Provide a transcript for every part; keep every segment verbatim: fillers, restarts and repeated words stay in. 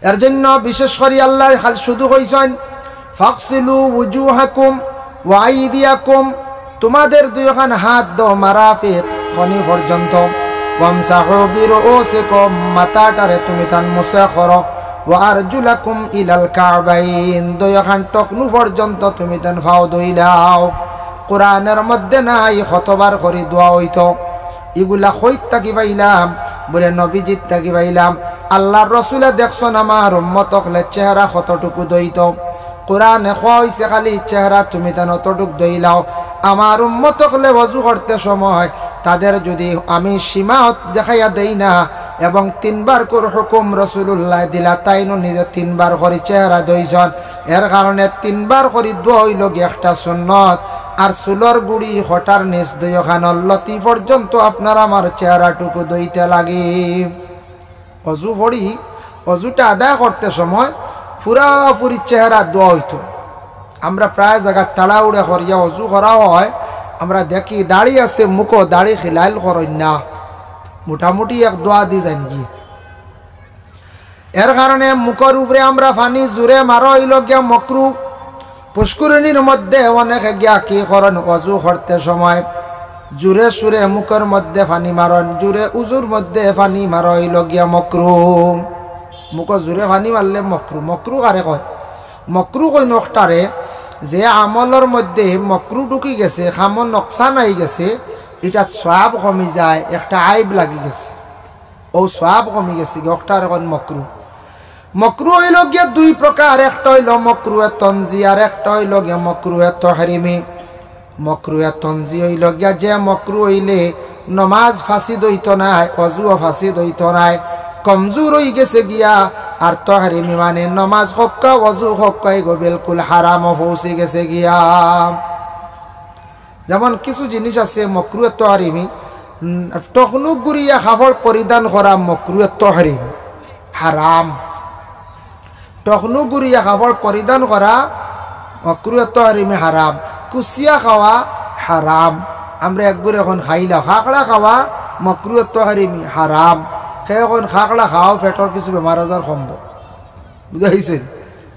এর জন্য বিশেষ করি আল্লায় খালি শুধু কইছইন, "ফাগসিলু উজুহাকুম ওয়া আইদিয়াকুম", তোমাদের দুইখান হাত ধও মারাফিক, খনি পর্যন্ত, "ওয়ামসাহু বিরুউসিকুম", মাথাটারে তুমিতান মুছা করো, "ওয়া আরজুলাকুম ইলাল কাবাইন", দুইখান টকনু পর্যন্ত তুমিতান পাও ধইলাও। কোরআনর মধ্যে নাই কতবার করি দোয়া অইতো। ইগুলা কইত থাকি পাইলাম? বুলে, নবীজিত থাকি পাইলাম। আল্লার রসুলে দেখছইন আমার উম্মত অকলে চেহারা কতটুকু ধইতো। কোরআনে কওয়া অইছে খালি চেহারা তুমিতান অতটুক ধইলাও। আমার উম্মত অকলে অজু করতে সময় তাদের যুদি আমি সীমা দেখাইয়া দেই না, এবং তিনবার করি হুকুম রসুলুল্লায় দিলা, তাইনও নিজে তিনবার করি চেহারা ধইছইন। এর কারণে তিনবার করি দোয়া অইলো গি একটা সুন্নত। আর চুলর গুড়ি, হটার নিচ, দুইখানর লতি পর্যন্ত আপনার আমার চেহারাটুকু ধইতে লাগি। অজু পড়ি, অজুটা আদায় করতে সময় পুরাপুরি চেহারা দোয়া অইতো। আমরা প্রায় জাগাত তাড়াহুড়া করিয়া অজু করা হয়, আমরা দেখি দাড়ি আছে মুখো, দাড়ি খিলাইল করইন না, মোটামুটি এক দোয়া দি যাইন গি। এর কারণে মুখর উপরে আমরা পানি জুরে মারা অইলো গিয়া মকরু। পুষ্করিণীর মধ্যে অনেকে গিয়া কি করইন, অজু করতে সময় জুরে সুরে মুখর মধ্যে পানি মারইন, জুরে উজুর মধ্যে পানি মারা অইলো গিয়া মকরু। মুখো জুরে পানি মারলে মকরু। মকরু কারে কয়? মকরু কইন অকটারে, যে আমলর মধ্যে মকরু ঢুকি গেছে, কামো নকশান আই গেছে, ইটাত সওয়াব কমি যায়, একটা আইব লাগি গেছে। অউ সওয়াব কমি গেছে গি, অকটারে কইন মকরু। মকরু অইলো গিয়া দুই প্রকার, একটা অইলো মকরুহে তনজিহি আর একটা অইলো গিয়া মকরুহে তহরিমি। মকরুহে তনজিহি অইলো গিয়া যে মকরু অইলে নমাজ ফাসিদ অইতো নায়, অজুও ফাসিদ অইতো নায়, কমজুর অই গেছে গিয়া, আর তহরিমি মানে নমাজ হক্কা, অজু হক্কা, ইগু বিলকুল হারামো পৌঁছি গেছে গিয়া। যেমন কিছু জিনিস আছে মকরুহে তহরিমি, উম, টকনু গুড়িয়া কাপড় পরিধান করা মকরুহে তহরিমি, হারাম। টকনু গুড়িয়া কাপড় পরিধান করা মকরুহে তহরিমি, হারাম। কুচিয়া খাওয়া হারাম। আমরা একগুরে কইন খাইলাও, খাকড়া খাওয়া মকরুহে তহরিমি, হারাম। কেউ কইন খাকড়া খাও, পেটর কিছু বেমার আজার কমবো। বুঝাইছে?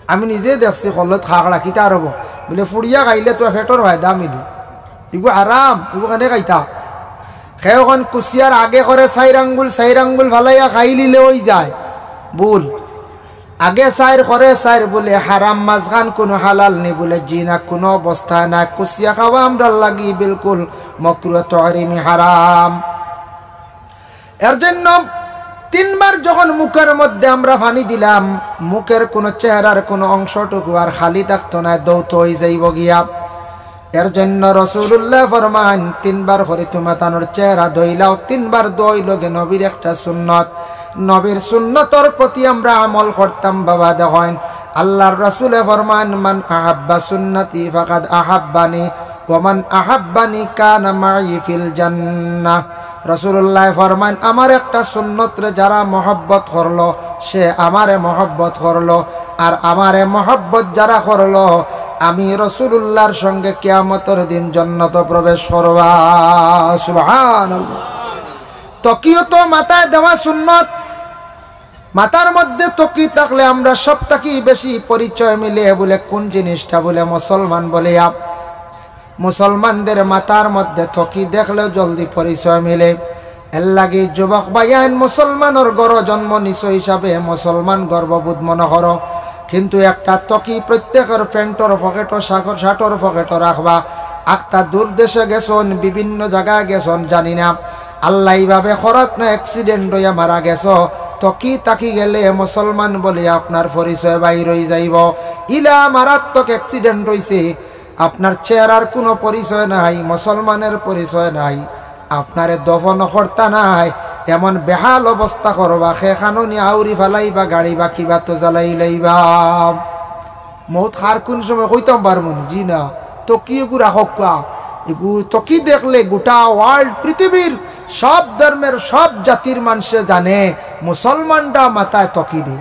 আমি নিজে দেখছি, কলত খাকড়া কিতা আর অইবো? বুলে, ফুড়িয়া খাইলে তো পেটর ফায়দা মিলে। ইগু হারাম, ইগু কেনে খাইতা? কেউ কইন কুচিয়ার আগে করে চাইর আঙ্গুল, চাইর আঙ্গুল ফালাইয়া খাইলিলে অই যায়। ভুল। আগে চাইর করে চাইর বুলে হারাম, মাঝখান কুনু হালাল নি বুলে, জি না, কুনু অবস্থায় না। কুচিয়া খাওয়া আমরার লাগি বিলকুল মকরুহে তহরিমি, হারাম। এর জন্য তিনবার যখন মুখর মধ্যে আমরা পানি দিলাম, মুখর কুনু, চেহারার কুনু অংশটুকু আর খালি থাকতো নায়, ধৌত অই যাইবো গিয়া। এর জন্য রসুলুল্লায় ফরমাইন, তিনবার করি তুমিতানর চেহারা ধইলাও, তিনবার দোয়া অইলো গি নবীর একটা সুন্নত। নবীর সুন্নতর প্রতি আমরা আমল করতাম বাবা। দেখইন, আল্লার রসুলে ফরমাইন, "মান আহাব্বা সুন্নতি ফাকাদ আহাব্বানি।" "ওমান আহাব্বানি কানা মাই ফিল জান্নাহ।" রাসূলুল্লায় ফরমাইন, "আমার একটা সুন্নতরে যারা মহব্বত করলো, সে আমারে মহব্বত করলো, আর আমারে মহব্বত যারা করলো, আমি রাসূলুল্লাহর সঙ্গে কিয়ামতর দিন জন্নত প্রবেশ করবা।" সুবহানাল্লাহ। তকিও তো মাথায় দেওয়া সুন্নত। মাথার মধ্যে তকি থাকলে আমরা সব থাকি বেশি পরিচয় মিলে। বুলে, কোন জিনিসটা? বুলে, মুসলমান। বলিয়া মুসলমানদের মাথার মধ্যে তকি দেখলেও জলদি পরিচয় মিলে। এর লাগি যুবক ভাইয়াইন, মুসলমানর ঘরো জন্ম নিছো হিসাবে মুসলমান গর্ববোধ মনো করো, কিন্তু একটা তকি প্রত্যেকর প্যান্টর পকেটো, শাকর-, শার্টর পকেটো রাখবা। আখতা দূর দেশে গেছন, বিভিন্ন জাগায় গেছন, জানি না, আল্লাহ ইভাবে খরাক না accident অইয়া মারা গেছো, তকি থাকি গেলে মুসলমান বলিয়া আপনার পরিচয় বাইর অই যাইবো। ইলা মারাত্মক accident অইছে, আপনার চেহারার কুনু পরিচয় নাই, মুসলমানের পরিচয় নাই, আপনারে দফন করতা নায়, এমন বেহাল অবস্থা করবা, খেখানো নি আউরি ফালাইবা, গাড়ি বা কিবা তো জ্বালাই লাইবা। মউত কার কুন সময় কইতাম পারমু নি? জি না। তকি এগু রাখউক্কা। এগু তকি দেখলে গোটা world, পৃথিবীর সব ধর্মের সব জাতির মানষে জানে মুসলমানরা মাথায় তকি দেয়।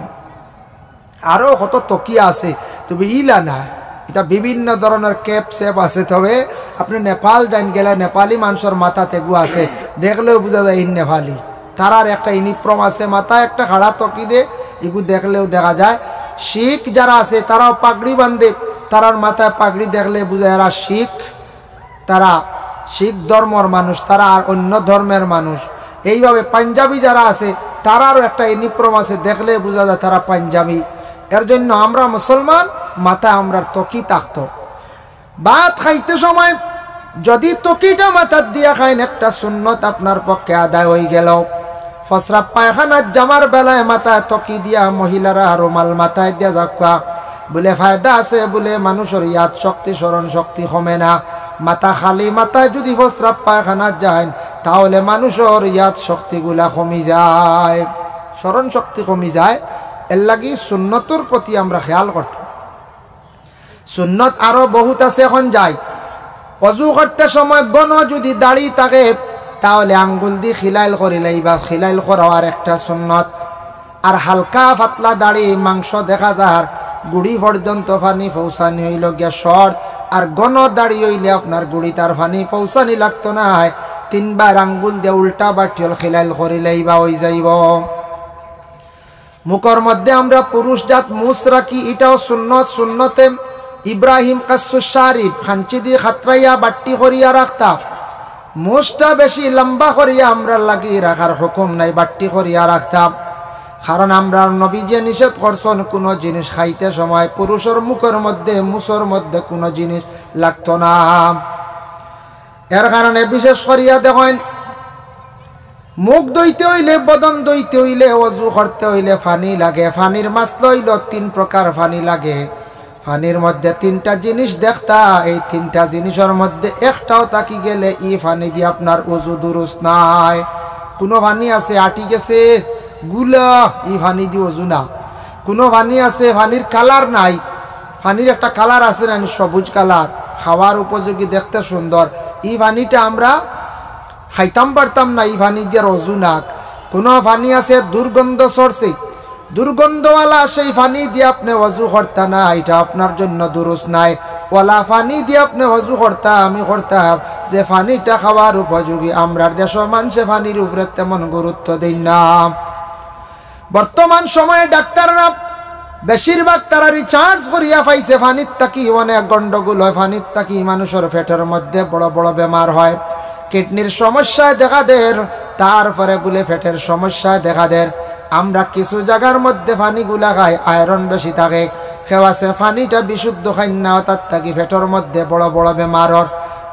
আরো কত তকি আছে, তবে ইলা না। ইতা বিভিন্ন ধরনর cap সেপ আছে, তবে আপনে নেপাল যাইন গেলে নেপালি মানষর মাথাত এগু আছে, দেখলেও বুঝা যায় ইন নেপালি। তারার একটা uniform আছে, মাথায় একটা খাড়া তকি দে, এগু দেখলেও দেখা যায়, শিখ যারা আছে, তারাও পাগড়ি বান্ধে, তারার মাথায় পাগড়ি দেখলে বুঝা যায় এরা শিখ, তারা শিখ ধর্মর মানুষ, তারা আর অন্য ধর্মের মানুষ। এইভাবে পাঞ্জাবি যারা আছে, তারারও একটা ইউনিফর্ম আছে, দেখলে বুঝা যায় তারা পাঞ্জাবি। এর জন্য আমরা মুসলমান, মাথায় আমরার তকি থাকতো। ভাত খাইতে সময় যদি তকিটা মাথাত দিয়া খাইন, একটা সুন্নত আপনার পক্ষে আদায় অইগেলো। ফসরাব পায়খানাত যাওয়ার বেলায় মাথায় তকি দিয়া মহিলারা রুমাল মাথায় দিয়া যাউক্কা, বুলে ফায়দা আছে, বুলে মানুষর ইয়াদ শক্তি, স্মরণ শক্তি কমে না। মাথা খালি মাথায় যদি ফসরাব পায়খানাত যাইন, তাহলে মানুষর ইয়াদ শক্তিগুলা কমি যায়, স্মরণ শক্তি কমি যায়। এর লাগি সুন্নতর প্রতি আমরা খেয়াল করতাম। সুন্নত আরো বহুত আছে, অখন যাই। অজু করতে সময় ঘন যদি দাড়ি থাকে, তাহলে আঙ্গুল দি খিলাইল করিলাইবা, খিলাইল করাও আরেকটা সুন্নত। আর হালকা পাতলা দাড়ি, মাংস দেখা যার, গুড়ি পর্যন্ত পানি পৌঁছানি অইলো গিয়া শর্ত। আর ঘন দাড়ি অইলে আপনার গুড়িত আর পানি পৌঁছানি লাগতো নায়, তিনবার আঙ্গুল দিয়া উল্টা বাটিওল খিলাইল করিলাইবা, অইযাইবো। মুখর মধ্যে আমরা পুরুষ জাত মুছ রাখি, ইটাও সুন্নত। সুন্নতে ইব্রাহিম কাসসুস শারিফ, খাঞ্চি দি খাতরাইয়া বাট্টি করিয়া রাখতা। মুছটা বেশি লম্বা করিয়া আমরার লাগি রাখার হুকুম নাই, বাট্টি করিয়া রাখতা। কারণ আমরার নবীজিয়ে নিষেধ করছইন, কুনু জিনিস খাইতে সময় পুরুষর মুখর মধ্যে, মুছর মধ্যে কুনু জিনিস লাগতো না। এর কারণে বিশেষ করিয়া দেখইন, মুখ ধইতে অইলে, বদন ধইতে অইলে, অজু করতে অইলে পানি লাগে। পানির মাসলা অইলো তিন প্রকার পানি লাগে। পানির মধ্যে তিনটা জিনিস দেখতা, এই তিনটা জিনিসর মধ্যে একটাও থাকি গেলে ই পানি দি আপনার অজু দুরুস্ত নায়। কুনু পানি আছে আটি গেছে, গুলা, ই পানি দি অজু না। কুনু পানি আছে, পানির কালার নাই, পানির একটা কালার আছে না, সবুজ কালার, খাওয়ার উপযোগী, দেখতে সুন্দর, ই পানিটা আমরা খাইতাম পারতাম না, ই পানি দিয়ার অজু নাক। কুনু পানি আছে দুর্গন্ধ ছড়ছে, দুর্গন্ধওয়ালা সেই পানি দিয়া আপনে অজু করতা না, ইটা আপনার জন্য দুরুস্ত নায়। অলা পানি দিয়া আপনে অজু করতা, আমি করতাম, যে পানিটা খাওয়ার উপযোগী। আমরার দেশো মানষে পানির উপরে তেমন গুরুত্ব দেইন না। বর্তমান সময়ে ডাক্তাররা বেশিরভাগ তারা research করিয়া পাইছে, পানির থাকি অনেক গন্ডগোল হয়, পানির থাকি মানুষর পেটর মধ্যে বড় বড় বেমার হয়, কিডনির সমস্যায় দেখা দের, তারপরে বুলে পেটর সমস্যায় দেখা দের। আমরা কিছু জাগার মধ্যে পানিগুলা খাই, আয়রন বেশি থাকে, কেউ আছে পানিটা বিশুদ্ধ খাইন না, অটার থাকি পেটর মধ্যে বড় বড় বেমার অর।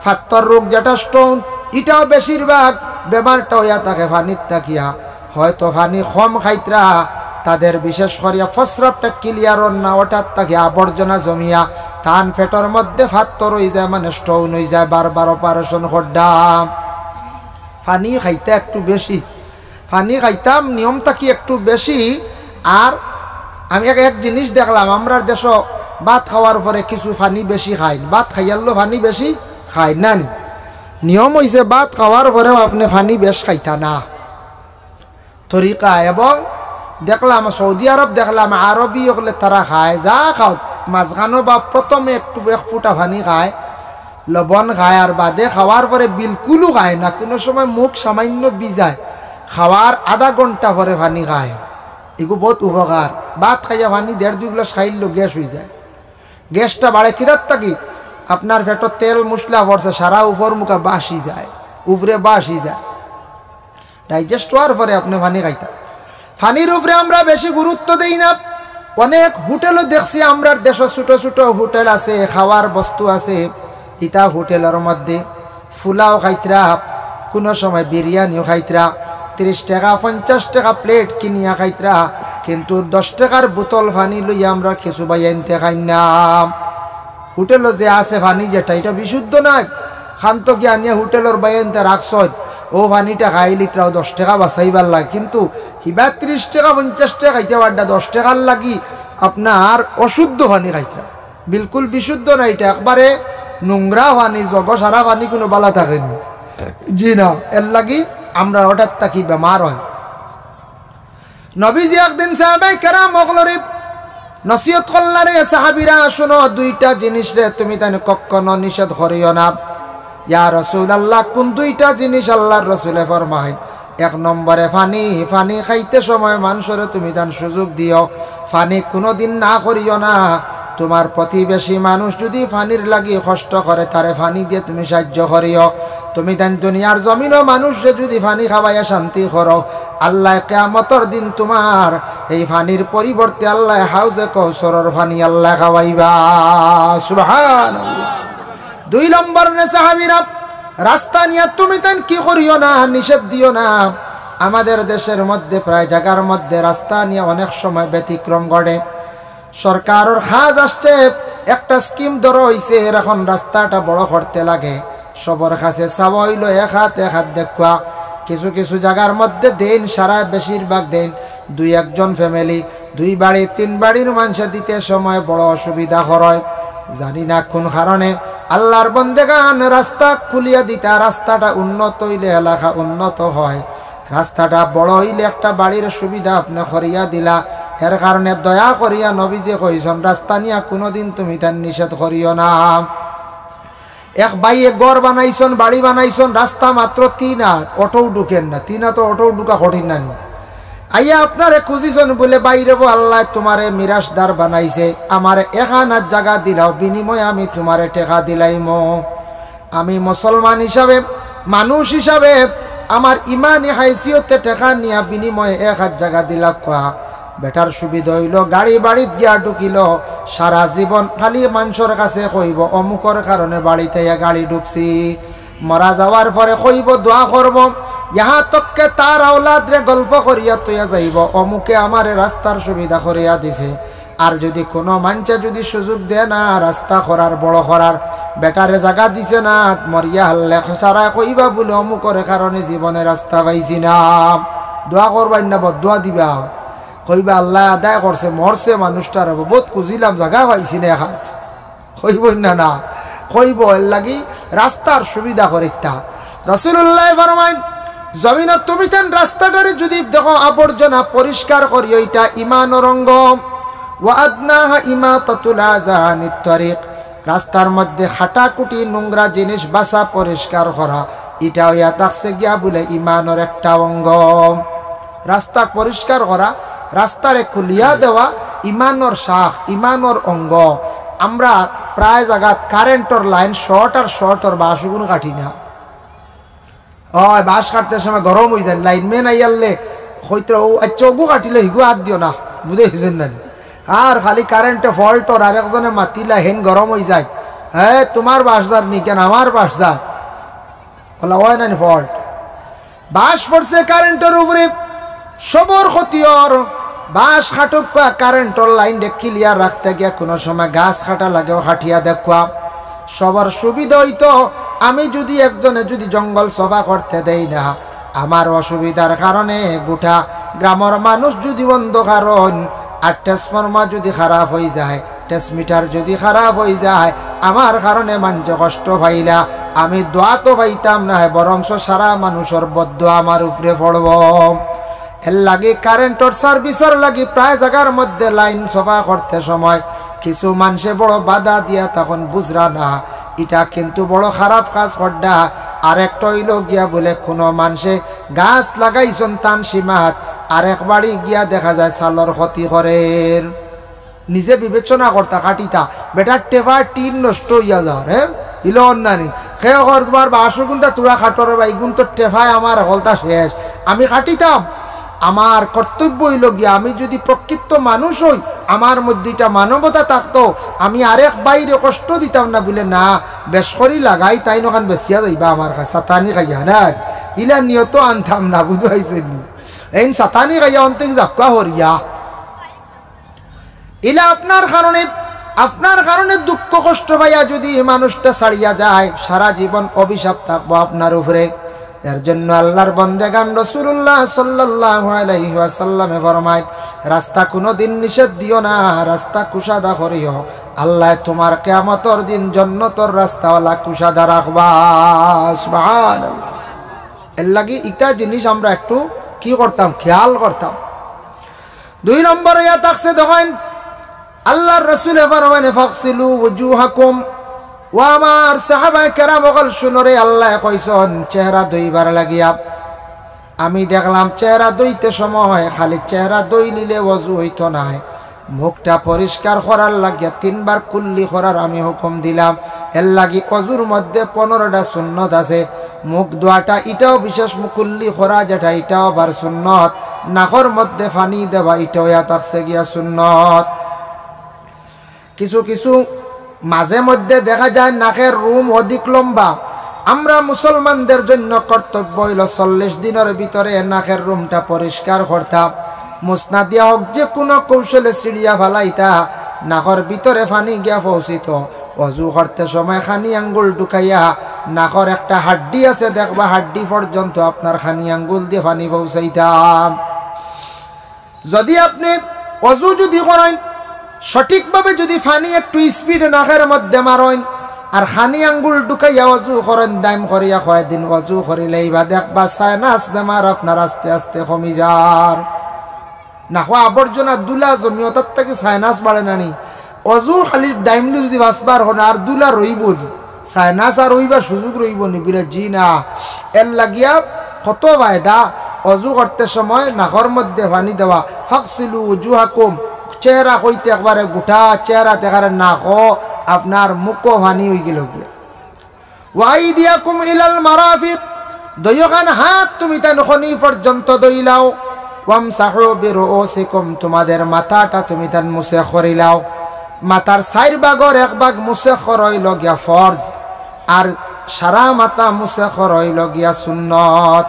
ফাত্তর রোগ যেটা, stone, ইটাও বেশিরভাগ বেমারটা অইয়া থাকে পানির থাকিয়া। হয়তো পানি কম খাইতরা, তাদের বিশেষ করিয়া প্রস্রাবটা clear অর না, অটার থাকি আবর্জনা জমিয়া তান পেটর মধ্যে ফাত্তর অইযায়, মানে stone অইযায়, বারবার operation করতাম। পানি খাইতা একটু বেশি, পানি খাইতাম নিয়ম থাকি একটু বেশি। আর আমি এক, এক জিনিস দেখলাম, আমরার দেশো ভাত খাওয়ার পরে কিছু পানি বেশি খাইন, ভাত খাইয়ারলো পানি বেশি খাইন না নি? নিয়ম অইছে ভাত খাওয়ার পরেও আপনে পানি বেশ খাইতা না। তরিকা। এবং দেখলাম সৌদি আরব, দেখলাম আরবি অকলে তারা খায়, যা খাও, মাঝখানো বা প্রথমে একটু এক ফুটা পানি খায়, লবণ খায়, আর বাদে খাওয়ার পরে বিলকুলও খায় না, কুনু সময় মুখ সামান্য ভিজায়, খাওয়ার আধা ঘন্টা পরে পানি খায়। ইগু বউত উপকার। ভাত খাইয়া পানি দেড় দুই গ্লাস খাইলেও গ্যাস অইযায়। গ্যাসটা বাড়ে কিতার থাকি? আপনার পেটো তেল মশলা পড়ছে, সারা উপর মুখা বাসি যায়, উপরে বাসি যায়। Digest অওয়ার পরে আপনে পানি খাইতা। পানির উপরে আমরা বেশি গুরুত্ব দেই না। অনেক হোটেলও দেখছি, আমরার দেশো ছোট ছোট হোটেল আছে, খাওয়ার বস্তু আছে, ইতা হোটেলর মধ্যে ফুলাও খাইতরা, কুনু সময় বিরিয়ানিও খাইতরা, তিরিশ টেকা, পঞ্চাশ টেকা plate কিনিয়া খাইতরা, কিন্তু দশ টেকার বোতল পানি লইয়া আমরা কিছু বাইয়াইন্তে খাইন না। হোটেলো যে আছে পানি যেটা, ইটা বিশুদ্ধ নায়। খান্ত গিয়া আনিয়া হোটেলর বাইয়াইন্তে রাখছইন, অউ পানিটা খাইলিতরা, অউ দশ টেকা বাঁচাইবার লাগি। কিন্তু হিবা তিরিশ টেকা, পঞ্চাশ টেকা খাইতে পাররা, দশ টেকার লাগি আপনার অশুদ্ধ পানি খাইতরা। বিলকুল বিশুদ্ধ না ইটা, একবারে নোংরা পানি, জগ সারা পানি কুনু বালা থাকে নি। জি না, এর লাগি আমরা অটার থাকি বেমার অই। নবীজি একদিন সাহাবায়ে কেরাম অকলরে নসিহত করলা, "রে সাহাবীরা, শুনো, দুইটা জিনিসরে তুমি তাইন কখনো নিষেধ করিও না।" ইয়া রাসূলুল্লাহ, কুন দুইটা জিনিস? আল্লার রসুলে ফরমাইন, এক নম্বরে পানি, পানি খাইতে সময় মানষরে তুমি তান সুযোগ দিও, পানি কুনুদিন না করিও না। তুমার প্রতিবেশী মানুষ যুদি পানির লাগি কষ্ট করে, তারে পানি দিয়া তুমি সাইয্য করিও। তুমি তান দুনিয়ার জমিনো মানষরে যুদি পানি খাওয়াইয়া শান্তি করো, আল্লায় কিয়ামতর দিন তুমার এই পানির পরিবর্তে আল্লায় হাউজে কৌসরর পানি আল্লায় খাওয়াইবা। সুবহানাল্লাহ। দুই নম্বর রে সাহাবীরা, রাস্তা নিয়া তুমি তান কি করিও না, নিষেধ দিও না। আমাদের দেশের মধ্যে প্রায় জাগার মধ্যে রাস্তা নিয়া অনেক সময় ব্যতিক্রম ঘটে। সরকারর কাজ আসছে, একটা স্কিম ধরা অইছে, এর এখন রাস্তাটা বড় করতে লাগে। সবর কাছে চাওয়া অইলো এক হাত, এক হাত দেখুয়া। কিছু কিছু জাগার মধ্যে দেইন, সারা বেশিরভাগ দেইন দুই একজন ফ্যামিলি, দুই বাড়ি, তিন বাড়ির মানষে দিতে সময় বড় অসুবিধা করয়। জানি না কুন কারণে আল্লার বন্দেগান রাস্তা খুলিয়া দিতা, রাস্তাটা উন্নত অইলে এলাকা উন্নত হয়, রাস্তাটা বড় অইলে একটা বাড়ির সুবিধা আপনে করিয়া দিলা। এর কারণে দয়া করিয়া নবীজি কইছন, রাস্তা নিয়া কুনুদিন তুমি তান নিষেধ করিও না। এক ভাইয়ে ঘর বানাইছন, বাড়ি বানাইছন, রাস্তা মাত্র তিন হাত, অটোও ঢুকের না। তিন হাত অটোও ঢুকা কঠিন না নি? আইয়া আপনারে খুজিছন বুলে, "ভাইরে বো, আল্লায় তুমারে মিরাশদার বানাইছে, আমারে এক আনাত জাগা দিলাও, বিনিময়ে আমি তুমারে টেকা দিলাইমু।" আমি মুসলমান হিসাবে, মানুষ হিসাবে, আমার ইমানি হাইসিয়তে টেকা নিয়া বিনিময়ে এক হাত জাগা দিলাউক্কা। বেটার সুবিধা অইলো, গাড়ি বাড়িত গিয়া ঢুকিলো, সারা জীবন খালি মানষর কাছে কইবো, "অমুকর কারণে বাড়িত আইয়া গাড়ি ঢুকছি।" মরা যাওয়ার পরে কইবো, দোয়া করবো, ইহা তককে তার আওলাদরে গল্প করিয়া তইয়া যাইবো, "অমুকে আমারে রাস্তার সুবিধা করিয়া দিছে।" আর যুদি কুনু মানষে যুদি সুযোগ দেয় না রাস্তা করার, বড় করার, বেটারে জাগা দিছে না, মরিয়া হারলে সারায় কইবা বুলে, "অমুকর কারণে জীবনে রাস্তা পাইছি না।" দোয়া করবায় না, বদদোয়া দিবা। কইবা, "আল্লায় আদায় করছে, মরছে মানুষটার, বউত খুজিলাম, জাগা পাইছি না এক হাত।" কইবো না, না? কইবো, এর লাগি রাস্তার সুবিধা করিতা। রাসুলুল্লায় ফরমাইন, জমিনো তুমি তান রাস্তাটারে যুদি দেখো আবর্জনা পরিষ্কার করিও, ইটা ইমানর অঙ্গ। ওয়া আদনাহা ইমাতাতুল আযা আনিত তরিক, রাস্তার মধ্যে কাটাকুটি নোংরা জিনিস বাছা পরিষ্কার করা, ইটা অইয়া থাকছে গিয়া বুলে ইমানর একটা অঙ্গ। রাস্তা পরিষ্কার করা, রাস্তারে খুলিয়া দেওয়া ইমানর শাখ, ইমানর অঙ্গ। আমরা প্রায় জাগাত কারেন্টর লাইন শর্ট আর শর্টর বাঁশগুন কাটি না। অয়, বাঁশ কাটতে সময় গরম অইযায়, লাইনম্যান আইয়ারলে কইতরা, "ও আচ্ছা, ওগু কাটিলে হিগু আত দিও না, বুঝাইছইন না নি?" আর খালি কারেন্টে ফল্টর, আরেকজনে মাতিলা, হেন গরম অইযায়, "হে, তুমার বাঁশ যার নি কেন, আমার বাঁশ যার?" বলা, "অয় না নি ফল্ট?" বাঁশ পড়ছে কারেন্টর উপরে, সবর ক্ষতি অর। বাঁশ কাটুক্কা, কারেন্টর লাইনরে ক্লিয়ার রাখতে গিয়া কুনু সময় গাছ কাটা লাগেও কাটিয়া দেখুয়া। সবর সুবিধা অইতো, আমি যুদি একজনে যুদি জঙ্গল সাফা করতে দেই না, আমার অসুবিধার কারণে গুটা গ্রামর মানুষ যুদি অন্ধকার অইন, আর ট্রান্সফরমার যুদি খারাপ অইযায়, ট্রান্সমিটার যুদি খারাপ অইযায়, আমার কারণে মানষে কষ্ট পাইলা, আমি দোয়া তো পাইতাম নায়, বরঞ্চ সারা মানুষর বদদোয়া আমার উপরে পড়বো। এর লাগি কারেন্টর সার্ভিসর লাগি প্রায় জাগার মধ্যে লাইন সাফা করতে সময় কিছু মানষে বড় বাধা দিয়া তখন বুঝরা না, ইটা কিন্তু বড় খারাপ কাজ কররা। আরেকটা অইলো গিয়া বুলে কুনু মানষে গাছ লাগাইছইন তান সীমাত, আরেক বাড়ি গিয়া দেখা যায় চালর ক্ষতি করের। নিজে বিবেচনা করতা, কাটিতা, বেটার টেফায় টিন নষ্ট অইয়া যার, হে? ইলো অন্যানি। কে কর, "তুমার বাঁশগুনটা তুরা কাটো রে বা, ইগুন তো টেফায় আমার হকলতা শেষ, আমি কাটিতাম।" আমার কর্তব্য অইলো গিয়া, আমি যুদি প্রকৃত মানুষ অই, আমার মধ্যে ইটা মানবতা থাকতো, আমি আরেক ভাইরে কষ্ট দিতাম না বুলে, না, বেশ করি লাগাই, তাইন অখান বেচিয়া যাইবা আমার কাছে, সাতানি খাইয়া না, ইলা নিয়ত আনতাম না, বুঝাইছইন নি? এইন সাতানি খাইয়া অন্তে যাউক্কা হরিয়া। ইলা আপনার কারণে, আপনার কারণে দুঃখ কষ্ট পাইয়া যুদি মানুষটা ছাড়িয়া যায়, সারা জীবন অভিশাপ থাকবো আপনার উপরে। এর জন্য আল্লার বন্দেগান রাসুলুল্লাহ সাল্লাল্লাহু আলাইহি ওয়াসাল্লামে ফরমাইন, রাস্তা কুনুদিন নিষেধ দিও না, রাস্তা কুশাদা করিও। আল্লায় তুমার কিয়ামতর দিন জন্নতর রাস্তাওয়ালা কুশাদা রাখবা। সুবহানাল্লাহ। এর লাগি ইতা জিনিস আমরা একটু কি করতাম, খেয়াল করতাম। দুই নম্বর অইয়া থাকছে, দেখইন, আল্লার রাসুলে ফরমাইন, "ফাগসিলু উজুহাকুম।" ও আমার সাহাবায়ে কেরাম অকল, হুনো রে, আল্লায় কইছইন চেহারা ধুইবার লাগিয়া। আমি দেখলাম চেহারা ধইতে সময় খালি চেহারা ধইলিলে অজু অইতো নায়, মুখটা পরিষ্কার করার লাগিয়া তিনবার কুল্লি করার আমি হুকুম দিলাম। এর লাগি অজুর মধ্যে পনেরোটা সুন্নত আছে। মুখ ধোয়াটা ইটাও বিশেষ, কুল্লি করা যেটা ইটাও আবার সুন্নত। নাকর মধ্যে পানি দেওয়া ইটাও ইয়া থাকছে গিয়া সুন্নত। কিছু কিছু মাঝে মধ্যে দেখা যায় নাকের রুম অধিক লম্বা। আমরা মুসলমানদের জন্য কর্তব্য অইলো চল্লিশ দিনের ভিতরে নাকের রুমটা পরিষ্কার করতা, মুছনা দিয়া হোক, যে কুনু কৌশলে ছিড়িয়া ফালাইতা, নাকর ভিতরে পানি গিয়া পৌঁছিতো। অজু করতে সময় খানি আঙ্গুল ঢুকাইয়া নাকর একটা হাড্ডি আছে, দেখবা হাড্ডি পর্যন্ত আপনার খানি আঙ্গুল দিয়া পানি পৌঁছাইতাম। যদি আপনে অজু যদি করইন, সঠিকভাবে যদি পানি একটু স্পিডে নাকের মধ্যে মারইন, আর খানি আঙ্গুল ঢুকাইয়া অজু করইন, দাইম করিয়া কয়দিন অজু করিলাইবা, দেখবা সাইনাস বেমার আপনার আস্তে আস্তে কমি যার। নাকো আবর্জনা ধুলা জমি, ওটার থাকি সাইনাস বাড়ে না নি? অজু খালি দাইমলি যদি পাঁচবার করইন, আর ধুলা রইবো নি, সাইনাস আর অইবার সুযোগ রইবো নি? বলে, "জি না।" এর লাগিয়া কত ফায়দা, অজু করতে সময় নাকর মধ্যে পানি দেওয়া। "ফাগসিলু উজুহাকুম", চেহারা কইতে একবারে গোটা চেহারা দেখারে নাকো আপনার মুখো পানি অইগেলো গিয়া। "ওয়া আইদিয়াকুম ইলাল মারাফিক", দুইওখান হাত তুমি তান খনি পর্যন্ত ধইলাও। "ওয়ামসাহু বিরুউসিকুম", তোমাদের মাথাটা তুমি তান মুছে করিলাও। মাথার চাইর ভাগর এক ভাগ মুছে করা অইলো গিয়া ফরজ, আর সারা মাথা মুছে করা অইলো গিয়া সুন্নত।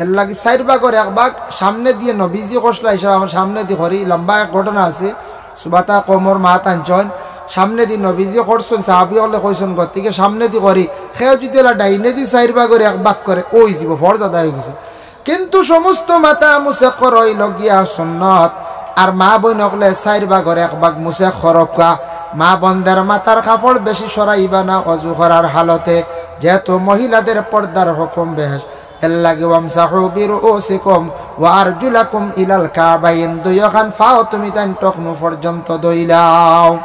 এর লাগি চাইর ভাগর এক ভাগ সামনে দিয়া নবীজি করছলা হিসাবে আমরা সামনে দি করি, লম্বা এক ঘটনা আছে। সুবাতা কওমর মাত আনছইন, সামনে দি নবীজি করছইন, সাহাবি অকলে কইছইন, গতিকে সামনে দি করি। কেউ যদি অলা ডাইনে দি চাইর ভাগর এক ভাগ করে, অইযিবো, ফরজ আদায় অইগেছে। কিন্তু সমস্ত মাথা মুছে করা অইলো গিয়া সুন্নত। আর মা বইন অকলে চাইর ভাগর এক ভাগ মুছে করউক্কা। মা বইনদের মাথার কাপড় বেশি সরাইবা না অজু করার হালতে, যেহেতু মহিলাদের পর্দার হুকুম বেশ। এর লাগি "ওয়ামসাহু বিরুউসিকুম ওয়া আরজুলাকুম ইলাল কাবাইন", দুইওখান পাও তুমি তান টকনু পর্যন্ত ধইলাও।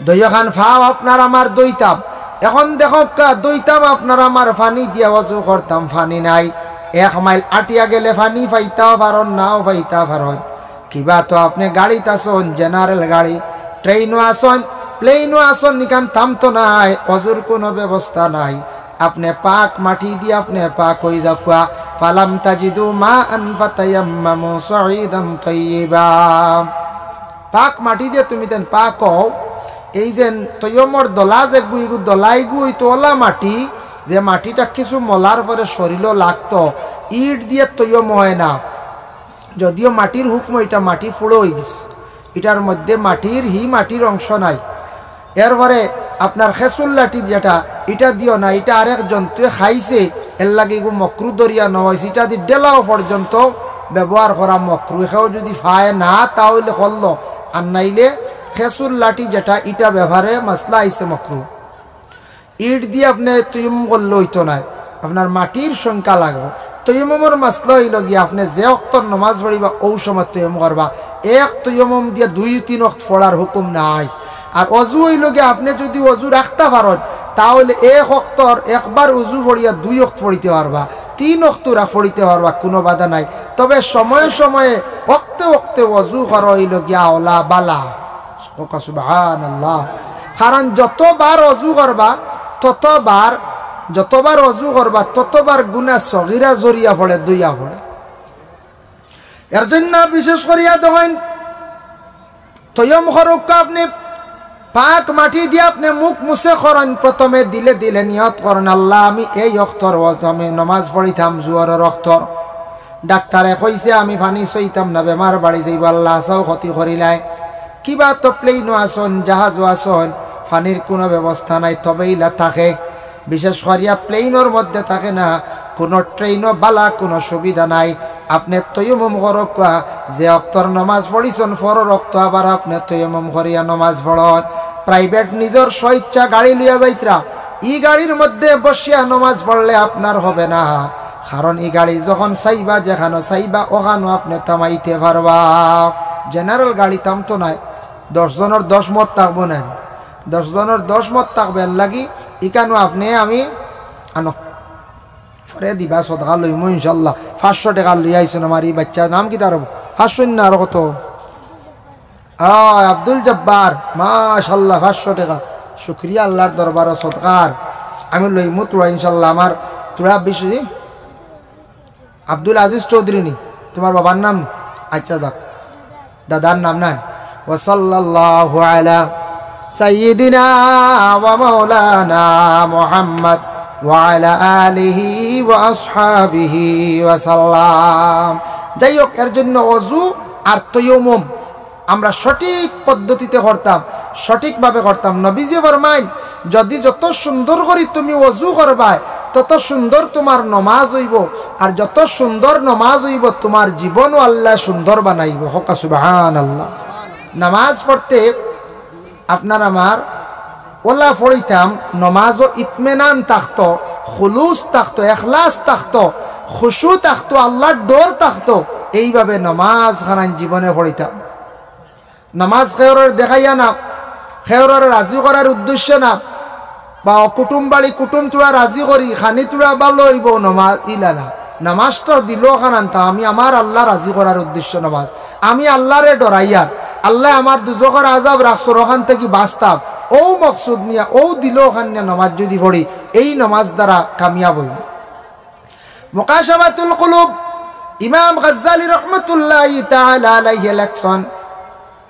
দুইওখান পাও আপনার আমার ধইতাম। এখন দেখউক্কা, ধইতাম আপনার আমার পানি দিয়া অজু করতাম, পানি নাই। এক মাইল আটিয়া গেলে পানি পাইতাও পারইন, নাও পাইতা পারইন। কিবা তো আপনে গাড়িত আছইন, জেনারেল গাড়ি, ট্রেইনো আছইন, প্লেইনো আছইন, ইখান থামতো নায়, অজুর কুনু ব্যবস্থা নাই। আপনে পাক মাটি দিয়া আপনে পাক অইযাউক্কা। "ফালাম তাজিদু মাআন ফাতায়াম্মামু সাঈদান তাইয়িবা।" পাক মাটি দিয়া তুমি তান পাক অও। এই যে তৈয়মর দলা যেগু, ইগু দলা ইগু অইতো অলা মাটি, যে মাটিটা কিছু মলার পরে শরীলো লাগতো, ইট দিয়া তৈয়ম অয় না। যদিও মাটির হুকম, ইটা মাটি ফুড়ো অইগেছে, ইটার মধ্যে মাটির, হি মাটির অংশ নাই। এরপরে আপনার খেজুর লাঠি যেটা, ইটা দিও না, ইটা আরেক জন্তুয়ে খাইছে, এর লাগি ইগু মকরু ধরিয়া নেওয়া অইছে। ইটা দি ডেলাও পর্যন্ত ব্যবহার করা মকরু। কেউ যদি পায় না, তা অইলে করলো, আর নাইলে খেজুর লাঠি যেটা, ইটা ব্যবহারে মাসলা আইছে মকরু। ইট দি আপনে তৈয়ম করলে অইতো নায়, আপনার মাটির সংখ্যা লাগবো। তৈয়মর মাসলা অইলো গিয়া, আপনে যে অক্তর নমাজ পড়িবা, অউ সময় তৈয়ম করবা। এক তৈয়ম দিয়া দুই তিন অক্ত পড়ার হুকুম নাই। আর অজু অইলো গিয়া, আপনে যদি অজু রাখতা পারইন, তা অইলে এক অক্তর একবার অজু পড়িয়া দুই অক্ত পড়িতে পারবা, তিন অক্ত রা-, পড়িতে পারবা, কুনু বাধা নাই। তবে সময়ে সময়ে, অক্তে অক্তে অজু করা অইলো গিয়া অলা বালা। কউক্কা সুবহানাল্লাহ। কারণ যতবার অজু করবা, ততবার, যতবার অজু করবা, ততবার গুনা সগিরা ঝরিয়া পড়ে, ধইয়া পড়ে। এর জন্য বিশেষ করিয়া দেখইন, তৈয়ম করউক্কা আপনে, পাক মাটি দিয়া আপনে মুখ মুছে করইন, প্রথমে দিলে দিলে নিয়ত করইন, "আল্লাহ, আমি এই অক্তর অজু, আমি নমাজ পড়িতাম জুহরর অক্তর।" ডাক্তারে কইছে আমি পানি ছইতাম না, বেমার বাড়ি যাইবো, আল্লাহ আছাও ক্ষতি করিলায়। কিবা তো প্লেইনো আছইন, জাহাজও আছইন, পানির কুনু ব্যবস্থা নাই, তবে ইলা থাকে। বিশেষ করিয়া প্লেইনর মধ্যে থাকে না, কুনু ট্রেইনো বালা কুনু সুবিধা নাই। আপনে তৈয়মুম করউক্কা, যে অক্তর নমাজ পড়িছইন, পরর অক্ত আবার আপনে তৈয়মুম করিয়া নমাজ পড়ইন। প্রাইভেট নিজর স্বইচ্ছা গাড়ি লইয়া যাইতরা, ই গাড়ির মধ্যে বসিয়া নমাজ পড়লে আপনার হবে না, কারণ ই গাড়ি যখন চাইবা, যেখানো চাইবা, ওখানো আপনে থামাইতে পারবা। জেনারেল গাড়ি থামতো নায়, দশ জনর দশ মত থাকবো না, দশ জনর দশ মত থাকবো, এর লাগি ইখানো আপনে আমি আনো। পরে দিবা, সদকা লইমু ইনশাআল্লাহ। পাঁচশো টেকা লইয়া আইছইন আমার ই বাইচ্চা, নাম কিতা তার? পাঁচশো না আরো কত? আয়, আব্দুল জব্বার, মাশাআল্লাহ, পাঁচশো টেকা। শুকরিয়া আল্লাহর দরবারো সদকার। আমি লইমু তুরা ইনশাআল্লাহ, আমার তুরা বেশি। আব্দুল আজিজ চৌধুরী নি, তুমার বাবার নাম নি? আচ্ছা, যাক, দাদার নাম না। ওয়া সাল্লাল্লাহু আলা সাইয়্যিদিনা ওয়া মাওলানা মুহাম্মদ ওয়া আলা আলিহি ওয়া আসহাবিহি ওয়া সাল্লাম। যাই হোক, এর জন্য অজু আর তৈয়মুম আমরা সঠিক পদ্ধতিতে করতাম, সঠিকভাবে করতাম। নবীজি ফরমাইন, যদি যত সুন্দর করি তুমি অজু করবায়, তত সুন্দর তুমার নমাজ অইবো, আর যত সুন্দর নমাজ অইবো, তুমার জীবনও আল্লায় সুন্দর বানাইবো। কউক্কা সুবহানাল্লাহ। নামাজ পড়তে আপনার আমার অলা পড়িতাম, নমাজও ইতমিনান থাকতো, খুলুস থাকতো, এখলাস থাকতো, খুশু থাকতো, আল্লাহর ডর থাকতো। এইভাবে নমাজ খানান জীবনে পড়িতাম। নমাজ কেউররে দেখাইয়া না, কেউররে রাজি করার উদ্দেশ্য না, বা কুটুম বাড়ি কুটুম তুরা রাজি করি, খানি তুরা ভালো অইবো নমাজ, ইলা না। নমাজটা দিলো খান আনতাম, আমি আমার আল্লাহ রাজি করার উদ্দেশ্য নমাজ। আমি আল্লাহরে ডরাইয়ার, আল্লায় আমার দুজখর আজাব রাখছইন, অখান থাকি বাঁচতাম। অউ মকসুদ নিয়া, অউ দিলো খান নিয়া নমাজ যদি পড়ি, এই নমাজ দ্বারা কামিয়াব অইমু। মুকাশাফাতুল কুলুব, ইমাম গাজ্জালী রহমতুল্লাহি তাআলা আলাইহি লেখছইন,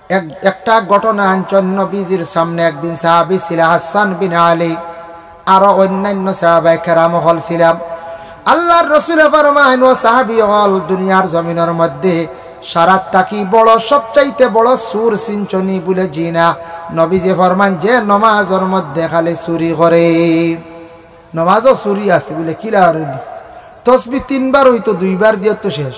এক-, একটা ঘটনা আনছইন নবীজির সামনে। একদিন সাহাবী ছিলা হাসান বিন আলী, আরো অন্যান্য সাহাবায়ে কেরাম অকল ছিলা। আল্লাহর রসুলে ফরমাইন, "ও সাহাবী অকল, দুনিয়ার জমিনর মধ্যে সারাত থাকি বড়, সবচাইতে বড় চুর চিনছনি?" বুলে, "জি না।" নবীজি ফরমাইন, "যে নমাজর মধ্যে খালি চুরি করে।" নমাজও চুরি আছে বুলে, কিলা আর অইলো? তসবি তিনবার অইতো, দুইবার দিয়া তো শেষ।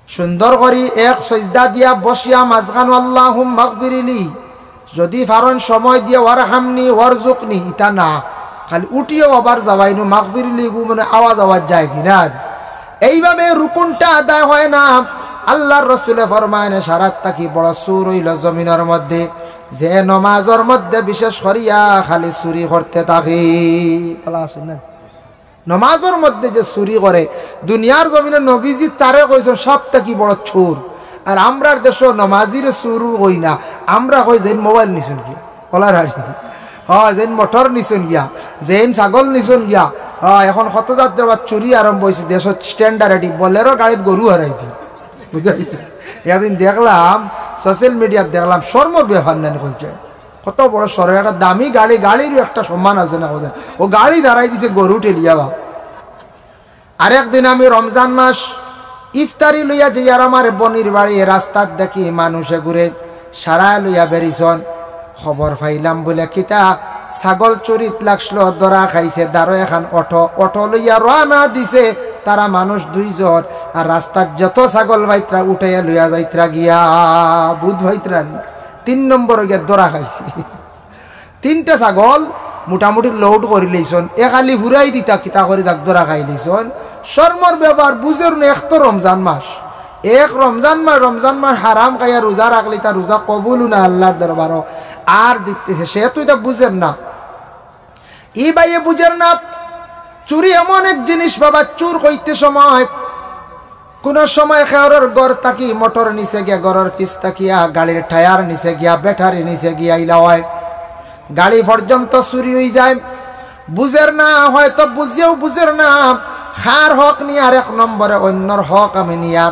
সুন্দর করি এক সইজদা দিয়া বসিয়া মাঝখানো আল্লাহুম্মাগফিরলি, যদি পারইন সময় দিয়া ওয়ারহামনি ওয়ারজুকনি, ইতা না, খালি উঠিয়াও আবার যাওয়াইনু মাগফিরলি গু, মানে আওয়াজ আওয়াজ যায় কি না? এইভাবে রুকুনটা আদায় হয় না। আল্লাহর রসুলে ফরমাইন, সারাত থাকি বড় চুর অইলো জমিনর মধ্যে যে নমাজর মধ্যে বিশেষ করিয়া খালি চুরি করতে থাকে। নমাজর মধ্যে যে চুরি করে, দুনিয়ার জমিনো নবীজি তারে কইছইন সব থাকি বড় চুর। আর আমরার দেশো নমাজিরে চুর কই না, আমরা কই যেইন মোবাইল নিছইন গিয়া, অলার হারি। হ, যেইন মোটর নিছইন গিয়া, যেইন ছাগল নিছইন গিয়া। হ, এখন কত জাতর আবার চুরি আরম্ভ অইছে দেশো, স্ট্যান্ডার্ড এটি, বলেরো গাড়িত গরু হারাই দি। বুঝা গেছে? একদিন দেখলাম, সোশ্যাল মিডিয়াত দেখলাম, শরমর ব্যাপার নানি কইছে। কত বড় শরম, একটা দামি গাড়ি, গাড়িরও একটা সম্মান আছে না, বুঝেন? ও গাড়ি দাঁড়াই দিছে গরু ঠেলিয়া বা। আরেকদিন আমি রমজান মাস ইফতারি লইয়া যাইয়ার আমার বনির বাড়ি, রাস্তাত দেখি মানুষে ঘুরে সারায় লইয়া বেরিছইন। খবর পাইলাম বুলে কিতা, ছাগল চুরিত লাগছিল, ধরা খাইছে, দারো এখান অটো, অটো লইয়া রওয়ানা দিছে। তারা মানুষ দুইজন, আর রাস্তাত যত ছাগল পাইতরা উঠাইয়া লইয়া যাইতরা গিয়া, বুঝ পাইতরা নি? তিন নম্বরো গিয়া ধরা খাইছে। তিনটা ছাগল মোটামুটি লোড করি লইছইন, এ খালি ফুরাই দিতা কিতা করি যাক ধরা খাই লইছইন। শরমর ব্যাপার, বুঝের না, এক তো রমজান মাস, এক রমজান মাস, রমজান মাস হারাম খাইয়া রোজা রাখলে তার রোজা কবুল না আল্লাহর দরবারো। আর দিতে সে তো ইতা বুঝের না, ই ভাইয়ে বুঝের না। চুরি এমন এক জিনিস বাবা, চুর কইতে সময় কুনু সময় খেওরর ঘর থাকি, মোটর নিচে গিয়া, ঘরর পিছ থাকিয়া, গাড়ির টায়ার নিচে গিয়া, ব্যাটারি নিচে গিয়া ইলা অয়। গাড়ি পর্যন্ত চুরি অই যায়। বুঝের না, হয়তো বুঝিয়াও বুঝের না। কার হক নিয়ার, এক নম্বরে অইন্যর হক আমি নিয়ার,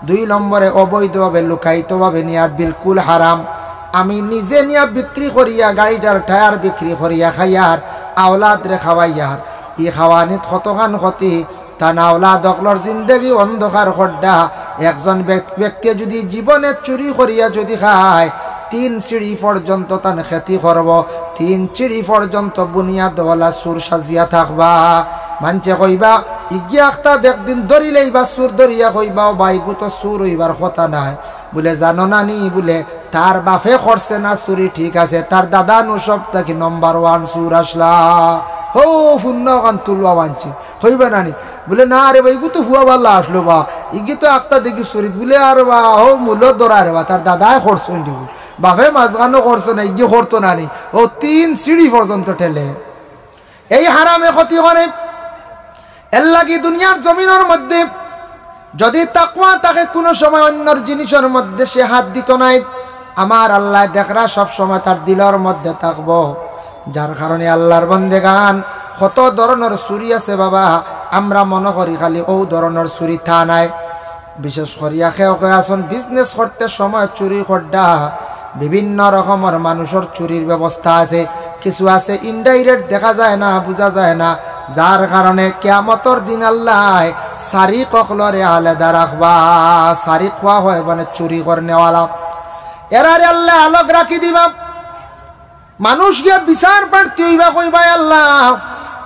দুই নম্বরে অবৈধভাবে লুকায়িতভাবে নিয়ার, বিলকুল হারাম। আমি নিজে নিয়া বিক্রি করিয়া, গাড়িটার টায়ার বিক্রি করিয়া খাইয়ার, আওলাদরে খাওয়াইয়ার। ই খাওয়ানিত কতখান ক্ষতি, তান আওলাদ অকলর জিন্দেগি অন্ধকার খড্ডা। একজন ব্যক-, ব্যক্তিয়ে যুদি জীবনে চুরি করিয়া যুদি খায়, তিন সিঁড়ি পর্যন্ত তান ক্ষতি করবো, তিন সিঁড়ি পর্যন্ত বুনিয়াদওয়ালা চুর সাজিয়া থাকবা। মানষে কইবা, ইগিয়া আখতা দেখদিন ধরিলেইবা চুর, ধরিয়া কইবা, "ও ভাই, ইগু তো চুর অইবার কথা নায়।" বুলে, "জানো না নি?" বুলে, তার বাফে করছে না চুরি, ঠিক আছে, তার দাদা নু সব থাকি নাম্বার ওয়ান চুর আছলা। হো, ফুন্না অখান তুলবা মানষে, কইবা না নি? বুলে, "না রে বা, ইগু তো ফুয়া ভালা আছলো বা, ইগি তো আখতা দেখি চুরিত।" বুলে, "আর বা, হো, মূলো ধরা রে বা, তার দাদায় করছইন দিবু, বাফে মাঝখানো করছে না, ইগি করতো না নি?" ও তিন সিঁড়ি পর্যন্ত ঠেলে। এই হারামে ক্ষতি করে। এর লাগি দুনিয়ার জমিনর মধ্যে যদি তাকওয়া থাকে, কুনু সময় অইন্যর জিনিসর মধ্যে সে হাত দিতো নায়। আমার আল্লায় দেখরা সব সময় তার দিলর মধ্যে থাকবো, যার কারণে আল্লার বন্দেগান, কত ধরনর চুরি আছে বাবা, আমরা মনো করি খালি অউ ধরনর চুরি তা নায়। বিশেষ করিয়া কেউ কেউ আছইন business করতে সময় চুরি কররা, বিভিন্ন রকমর মানুষর চুরির ব্যবস্থা আছে। কিছু আছে indirect, দেখা যায় না, বুঝা যায় না, যার কারণে কিয়ামতর দিন আল্লায় সারিক অকলরে আলাদা রাখবা। সারিক কওয়া হয় মানে চুরি করনেওয়ালা, এরারে আল্লায় আলগ রাখি দিবা। মানুষ গিয়া বিচার প্রার্থী অইবা, কইবা, "আল্লাহ,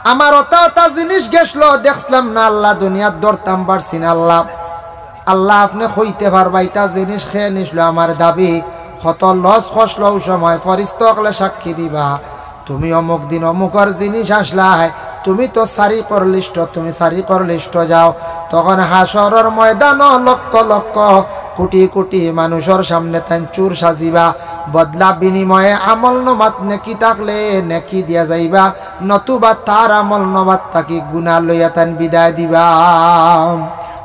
আমার অতা অতা জিনিস গেছলো, দেখছলাম না আল্লাহ, দুনিয়াত ধরতাম পারছি না আল্লাহ।" আল্লাহ, আপনে কইতে পারবা ইতা জিনিস কে নিছলো, আমার দাবি কত loss খসলো। অউ সময় ফিরিস্তা অকলে সাক্ষী দিবা, "তুমি অমুক দিন অমুকর জিনিস আনছলায়, তুমি তো সারিকর list-ও, তুমি সারিকর list-ও যাও।" তখন হাশরর ময়দানো লক্ষ লক্ষ, কোটি কোটি মানুষর সামনে তাইন চুর সাজিবা। বদলা বিনিময়ে আমলনামাত নেকি থাকলে নেকি দিয়া যাইবা, নতুবা তার আমলনামাত থাকি গুনা লইয়া তাইন বিদায় দিবা।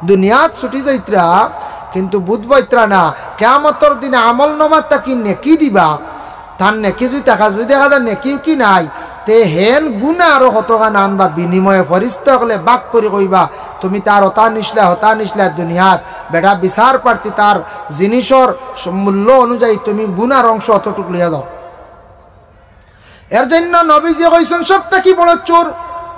দুনিয়াত ছুটি যাইতরা, কিন্তু বুঝবাইতরা না, কিয়ামতর দিনে আমলনামাত থাকি নেকি দিবা। তার নেকি যদি দেখা, যদি দেখা যায় নেকি উকি নাই, তে হেন গুনা আরো কতখান আনবা বিনিময়ে। ফিরিস্তা অকলে ভাগ করি কইবা, "তুমি তার অতা নিছলায়, হতা নিছলায় দুনিয়াত, বেটা বিচার প্রার্থী, তার জিনিসর স-, মূল্য অনুযায়ী তুমি গুনার অংশ অতটুক লইয়া যাও।" এর জন্য নবীজি কইছইন, সব থাকি বড় চুর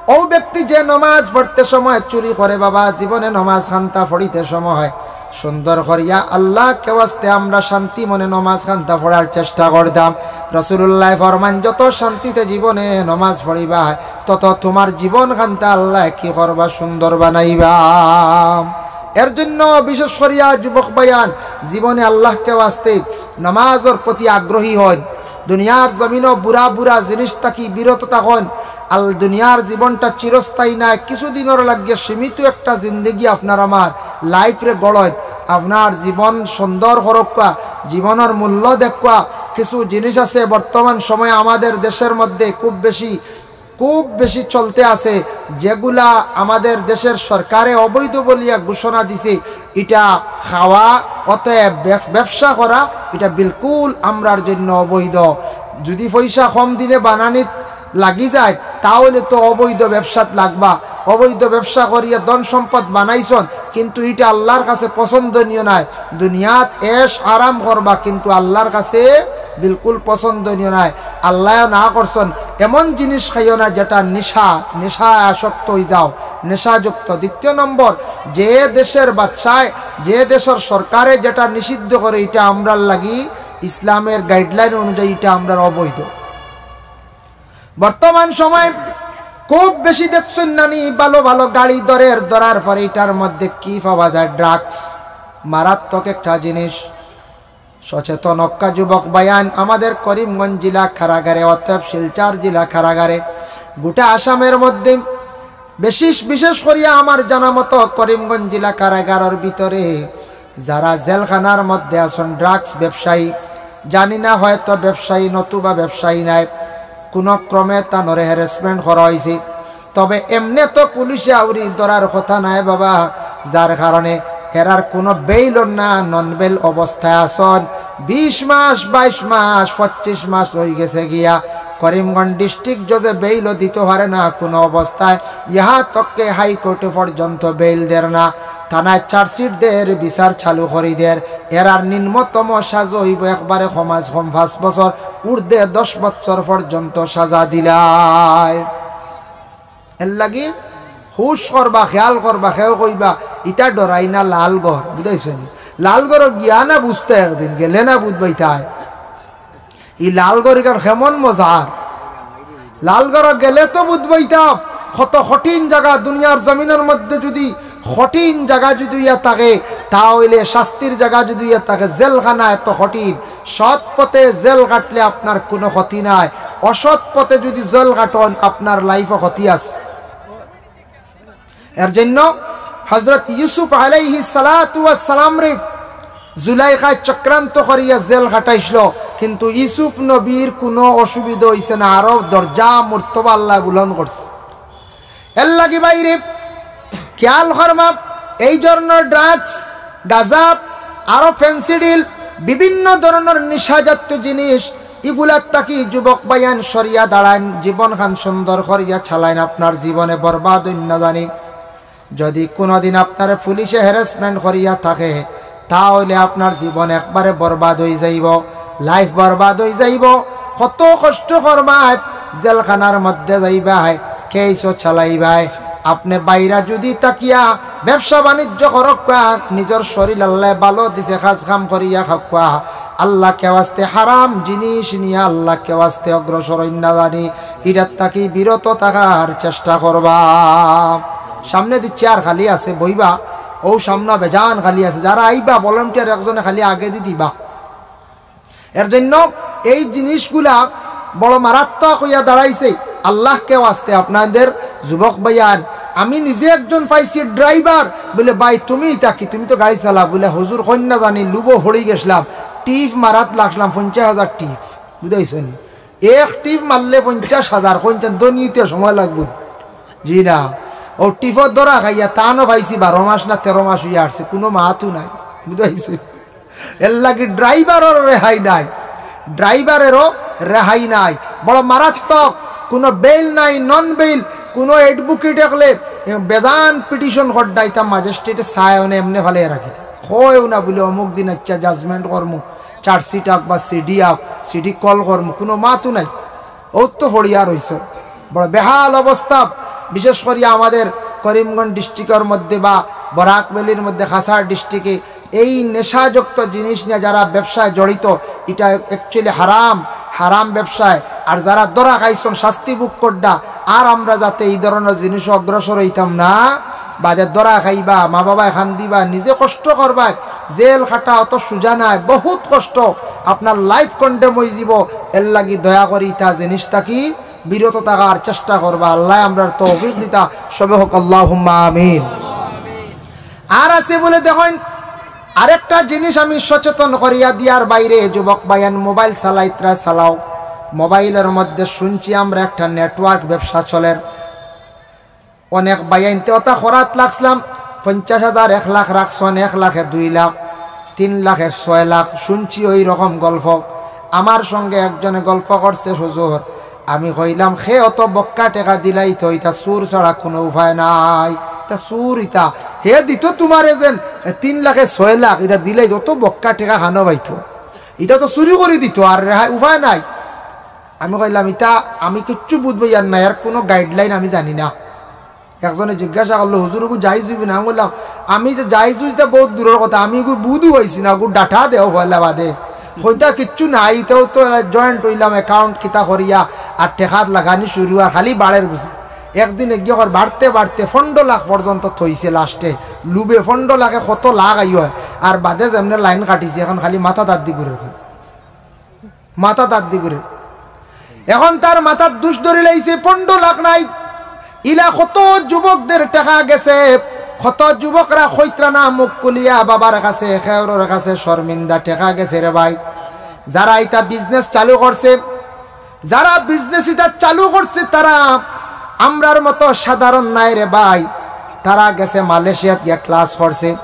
অউ ব্যক্তি যে নমাজ পড়তে সময় চুরি করে। বাবা, জীবনে নমাজ খান্তা পড়িতে সময় সুন্দর করিয়া আল্লাহকে ওয়াস্তে আমরা শান্তি মনে নমাজ খান্তা পড়ার চেষ্টা করতাম। রাসূলুল্লায় ফরমাইন, "যত শান্তিতে জীবনে নমাজ পড়িবায়, তত তুমার জীবন খান্তা আল্লায় কি করবা, সুন্দর বানাইবা।" এর জন্য বিশেষ করিয়া যুবক ভাইয়াইন, জীবনে আল্লাহকে ওয়াস্তে নমাজর প্রতি আগ্রহী হইন। দুনিয়ার জমিনো বুরা বুরা জিনিস থাকি বিরত থাকইন। আল দুনিয়ার জীবনটা চিরস্থায়ী নায়, কিছু দিনর লাগিয়া সীমিত একটা জিন্দেগি আপনার আমার life-রে গড়ইন। আপনার জীবন সুন্দর করউক্কা, জীবনর মূল্য দেখউক্কা। কিছু জিনিস আছে বর্তমান সময়ে আমাদের দেশের মধ্যে খুব বেশি, খুব বেশি চলতে আছে, যেগুলা আমাদের দেশের সরকারে অবৈধ বলিয়া ঘোষণা দিছে। ইটা খাওয়া, অতএব ব্যব-, ব্যবসা করা, ইটা বিলকুল আমরার জন্য অবৈধ। যদি পয়সা কম দিনে বানানিত লাগি যায়, তা অইলে তো অবৈধ ব্যবসাত লাগবা। অবৈধ ব্যবসা করিয়া ধন সম্পদ বানাইছইন, কিন্তু ইটা আল্লাহর কাছে পছন্দনীয় নায়। দুনিয়াত এশ আরাম করবা, কিন্তু আল্লাহর কাছে বিলকুল পছন্দনীয় নায়। আল্লায়ও না করছইন, এমন জিনিস খাইও না যেটা নেশা, নেশায় আসক্ত অইযাও, নেশাযুক্ত। দ্বিতীয় নম্বর, যে দেশের বাদশায়, যে দেশের সরকারে যেটা নিষিদ্ধ করে, ইটা আমরার লাগি ইসলামের guideline অনুযায়ী ইটা আমরার অবৈধ। বর্তমান সময়ে খুব বেশি দেখছইন নানি, ভালো ভালো গাড়ি ধরের, ধরার পরে ইটার মধ্যে কি পাওয়া যায়? Drugs, মারাত্মক একটা জিনিস। সচেতন অউক্কা যুবক ভাইয়াইন, আমাদের করিমগঞ্জ জেলা কারাগারে, অতএব শিলচর জেলা কারাগারে, গোটা আসামের মধ্যে বিশেষ, বিশেষ করিয়া আমার জানা মতো করিমগঞ্জ জেলা কারাগারর ভিতরে যারা জেলখানার মধ্যে আছইন, drugs ব্যবসায়ী, জানি না হয়তো ব্যবসায়ী নতুবা ব্যবসায়ী নায়, কুনু ক্রমে তানরে harassment করা অইছে। তবে এমনে তো পুলিশে আউরি ধরার কথা নায় বাবা, যার কারণে এরার কুনু bail-ও না, non bail অবস্থায় আছইন। বিশ মাস, বাইশ মাস, পঁচিশ মাস অইগেছে গিয়া, করিমগঞ্জ district জজে bail-ও দিতো পারে না কুনু অবস্থায়। ইহা তককে High Court-এ পর্যন্ত bail দের না, থানায় charge sheet দের, বিচার চালু করি দের। এরার নিম্নতম সাজা অইবো একবারে কমাজ কম পাঁচ বছর, ঊর্ধ্বে দশ বছর পর্যন্ত সাজা দিলায়। এর লাগি হুশ করবা, খেয়াল করবা, কেউ কইবা, "ইটা ডরাই না লাল ঘর", বুঝাইছো নি? লাল ঘরো গিয়া না বুঝতে একদিন, গেলে না বুঝবাইতায়। ই লাল ঘর ইখান কেমন মজার। লাল ঘরো গেলে তো বুঝবাইতা, কত কঠিন জাগা, দুনিয়ার জমিনর মধ্যে যদি কঠিন জাগা যদি ইয়া থাকে, তা অইলে শাস্তির জাগা যদি ইয়া থাকে, জেলখানা এত কঠিন। সৎ পথে জেল কাটলে আপনার কুনু ক্ষতি নাই, অসৎ পথে যদি জেল কাটন, আপনার life-ও ক্ষতি আছে। এর জন্য হযরত ইউসুফ আলাইহিস সালাতু ওয়াস সালামরে জুলাইখায় চক্রান্ত করিয়া জেল কাটাইছিল, কিন্তু ইউসুফ নবীর কুনু অসুবিধা অইছে না, আরো দরজা মর্তবা আল্লায় বুলন্দ করছে। এর লাগি ভাইরে, খেয়াল করবা, এই ধরনর ড্রাগস, গাঁজা, আরো ফেন্সিডিল, বিভিন্ন ধরনর নিশাজাতীয় জিনিস, ইগুলার থাকি যুবক ভাইয়াইন সরিয়া দাঁড়াইন, জীবনখান সুন্দর করিয়া চালাইন, আপনার জীবনে বরবাদ অইন না জানি। যদি কুনুদিন আপনারে পুলিশে হ্যারাসমেন্ট করিয়া থাকে, তা অইলে আপনার জীবন একবারে বরবাদ অইযাইবো, লাইফ বরবাদ অইযাইবো। কত কষ্ট করবায়, জেলখানার মধ্যে যাইবায়, কেইসও চালাইবায়। আপনে বাইরা যদি থাকিয়া ব্যবসা বাণিজ্য করউক্কা, নিজর শরীল আল্লায় ভালো দিছে, কাজ কাম করিয়া খাউক্কা, আল্লাহকে ওয়াস্তে হারাম জিনিস নিয়া আল্লাহকে ওয়াস্তে অগ্রসর অইন না জানি, ইটার থাকি বিরত থাকার চেষ্টা করবা। সামনেদি চেয়ার খালি আছে, বইবা, অউ সামনে বেজান খালি আছে, যারা আইবা ভলান্টিয়ার একজনে খালি আগেদি দিবা। এর জন্য এই জিনিসগুলা বড় মারাত্মক অইয়া দাঁড়াইছে। আল্লাহকে ওয়াস্তে আপনাদের যুবক ভাইয়াইন, আমি নিজে একজন পাইছি ড্রাইভার, বলে, "ভাই, তুমি ইতা কি? তুমি তো গাড়ি চালাও।" বলে, "হুজুর, কইন না জানি, লুভো পড়ি গেছলাম, টিপ মারাত লাগলাম, পঞ্চাশ হাজার টিপ।" বুঝাইছইন নি? এক টিপ মারলে পঞ্চাশ হাজার, কইন চাইন, ধনী অইতে সময় লাগবো। জি না, অউ টিপর ধরা খাইয়া তানও পাইছি বারো মাস না তেরো মাস অইয়া আসছে, কুনু মাতও নাই। বুঝাইছইন? এর লাগি ড্রাইভাররও রেহাই নাই, ড্রাইভারেরও রেহাই নাই। বড় মারাত্মক, কুনু বেইল নাই, নন বেইল, কুনু অ্যাডভোকেট একলে বেজান পিটিশন করডা, ইতা ম্যাজিস্ট্রেটে চায় অনে এমনে ফালাইয়া রাখি দেয়। কয়ও না বলে, "অমুক দিন আইচ্ছা জাজমেন্ট করমু, চার্জশিট আউক বা সিডি আউক, সিডি কল করমু", কুনু মাতও নাই। অউ তো পড়িয়া রইছে, বড় বেহাল অবস্থা। বিশেষ করিয়া আমাদের করিমগঞ্জ ডিস্ট্রিক্টর মধ্যে বা বরাক ভ্যালির মধ্যে, কাছাড় ডিস্ট্রিক্টে এই নেশাযুক্ত জিনিস নিয়া যারা ব্যবসায় জড়িত, ইটা actually হারাম, হারাম ব্যবসায়। আর যারা ধরা খাইছইন, শাস্তি ভোগ করডা, আর আমরা যাতে ই ধরনর জিনিসো অগ্রসর অইতাম না, বাদে ধরা খাইবা, মা বাবায় কান্দিবা, নিজে কষ্ট করবায়, জেল খাটা অত সুজা নায়, বহুত কষ্ট, আপনার লাইফ কন্ডেম অইযিবো। এর লাগি দয়া করি ইতা জিনিস থাকি বিরত থাকার চেষ্টা করবা। আল্লায় আমরার তৌফিক দিতা, সবে কউক আল্লাহুম্মা আমিন। আর আছে বলে দেখইন, আরেকটা জিনিস আমি সচেতন করিয়া দিয়ার বাইরে, যুবক ভাইয়াইন মোবাইল চালাইতরা চালাও, মোবাইলর মধ্যে শুনছি আমরা একটা নেটওয়ার্ক ব্যবসা চলের। অনেক ভাইয়াইন্তে অতা করাত লাগছলাম, পঞ্চাশ হাজার, এক লাখ রাখছইন, এক লাখে দুই লাখ, তিন লাখে ছয় লাখ, শুনছি অউ রকম গল্প। আমার সঙ্গে একজনে গল্প করছে, "হুজুর, আমি কইলাম, হে অত বক্কা টেকা দিলাইতো, ইতা চুর ছাড়া কুনু উপায় নাই, ইতা চুর ইতা, হে দিতো তুমারে যেন তিন লাখে ছয় লাখ, ইতা দিলাইতো, অত বক্কা টেকা কানো পাইতো, ইতা তো চুরি করি দিতো, আর রেহাই উপায় নাই।" আমি কইলাম, "ইতা আমি কিচ্ছু বুঝবো ইয়ার না, এর কুনু গাইডলাইন আমি জানি না।" একজনে জিজ্ঞাসা করলো, "হুজুর, ওগু জাইজ অইবো না?" আমি কইলাম, "আমি যে জাইজ অইজ ইতা বহুত দূরর কথা, আমি ওগু বুঝও পাইছি না, ওগু ডাটা দেও পয়লা বাদে।" কইতা কিচ্ছু নাই, ইতাও তো জয়েন্ট অইলাম, অ্যাকাউন্ট কিতা করিয়া, আর টেকাত লাগানি শুরু, আর খালি বাড়ের বুঝি। একদিন এগিয়ে কর বাড়তে বাড়তে পনরো লাখ পর্যন্ত থইছে লাস্টে। লুবে পনরো লাখে কত লাখ আইয়, আর বাদে যেমনে লাইন কাটিছে, এখন খালি মাথা দাদ্দি ঘুরে, মাথা দাদ্দি ঘুরে। এখন তার মাথাত দুষ ধরিলাইছে, পনরো লাখ নাই। ইলা কত যুবকদের টেকা গেছে, কত যুবকরা কইতরা না মুখ খুলিয়া বাবার কাছে, খেওরর কাছে শর্মিন্দা, টেকা গেছে রে ভাই। যারা ইতা বিজনেস চালু করছে, যারা বিজনেস ইতা চালু করছে, তারা আমরার মতো সাধারণ নায় রে ভাই। তারা গেছে মালয়েশিয়াত গিয়া ক্লাস করছে,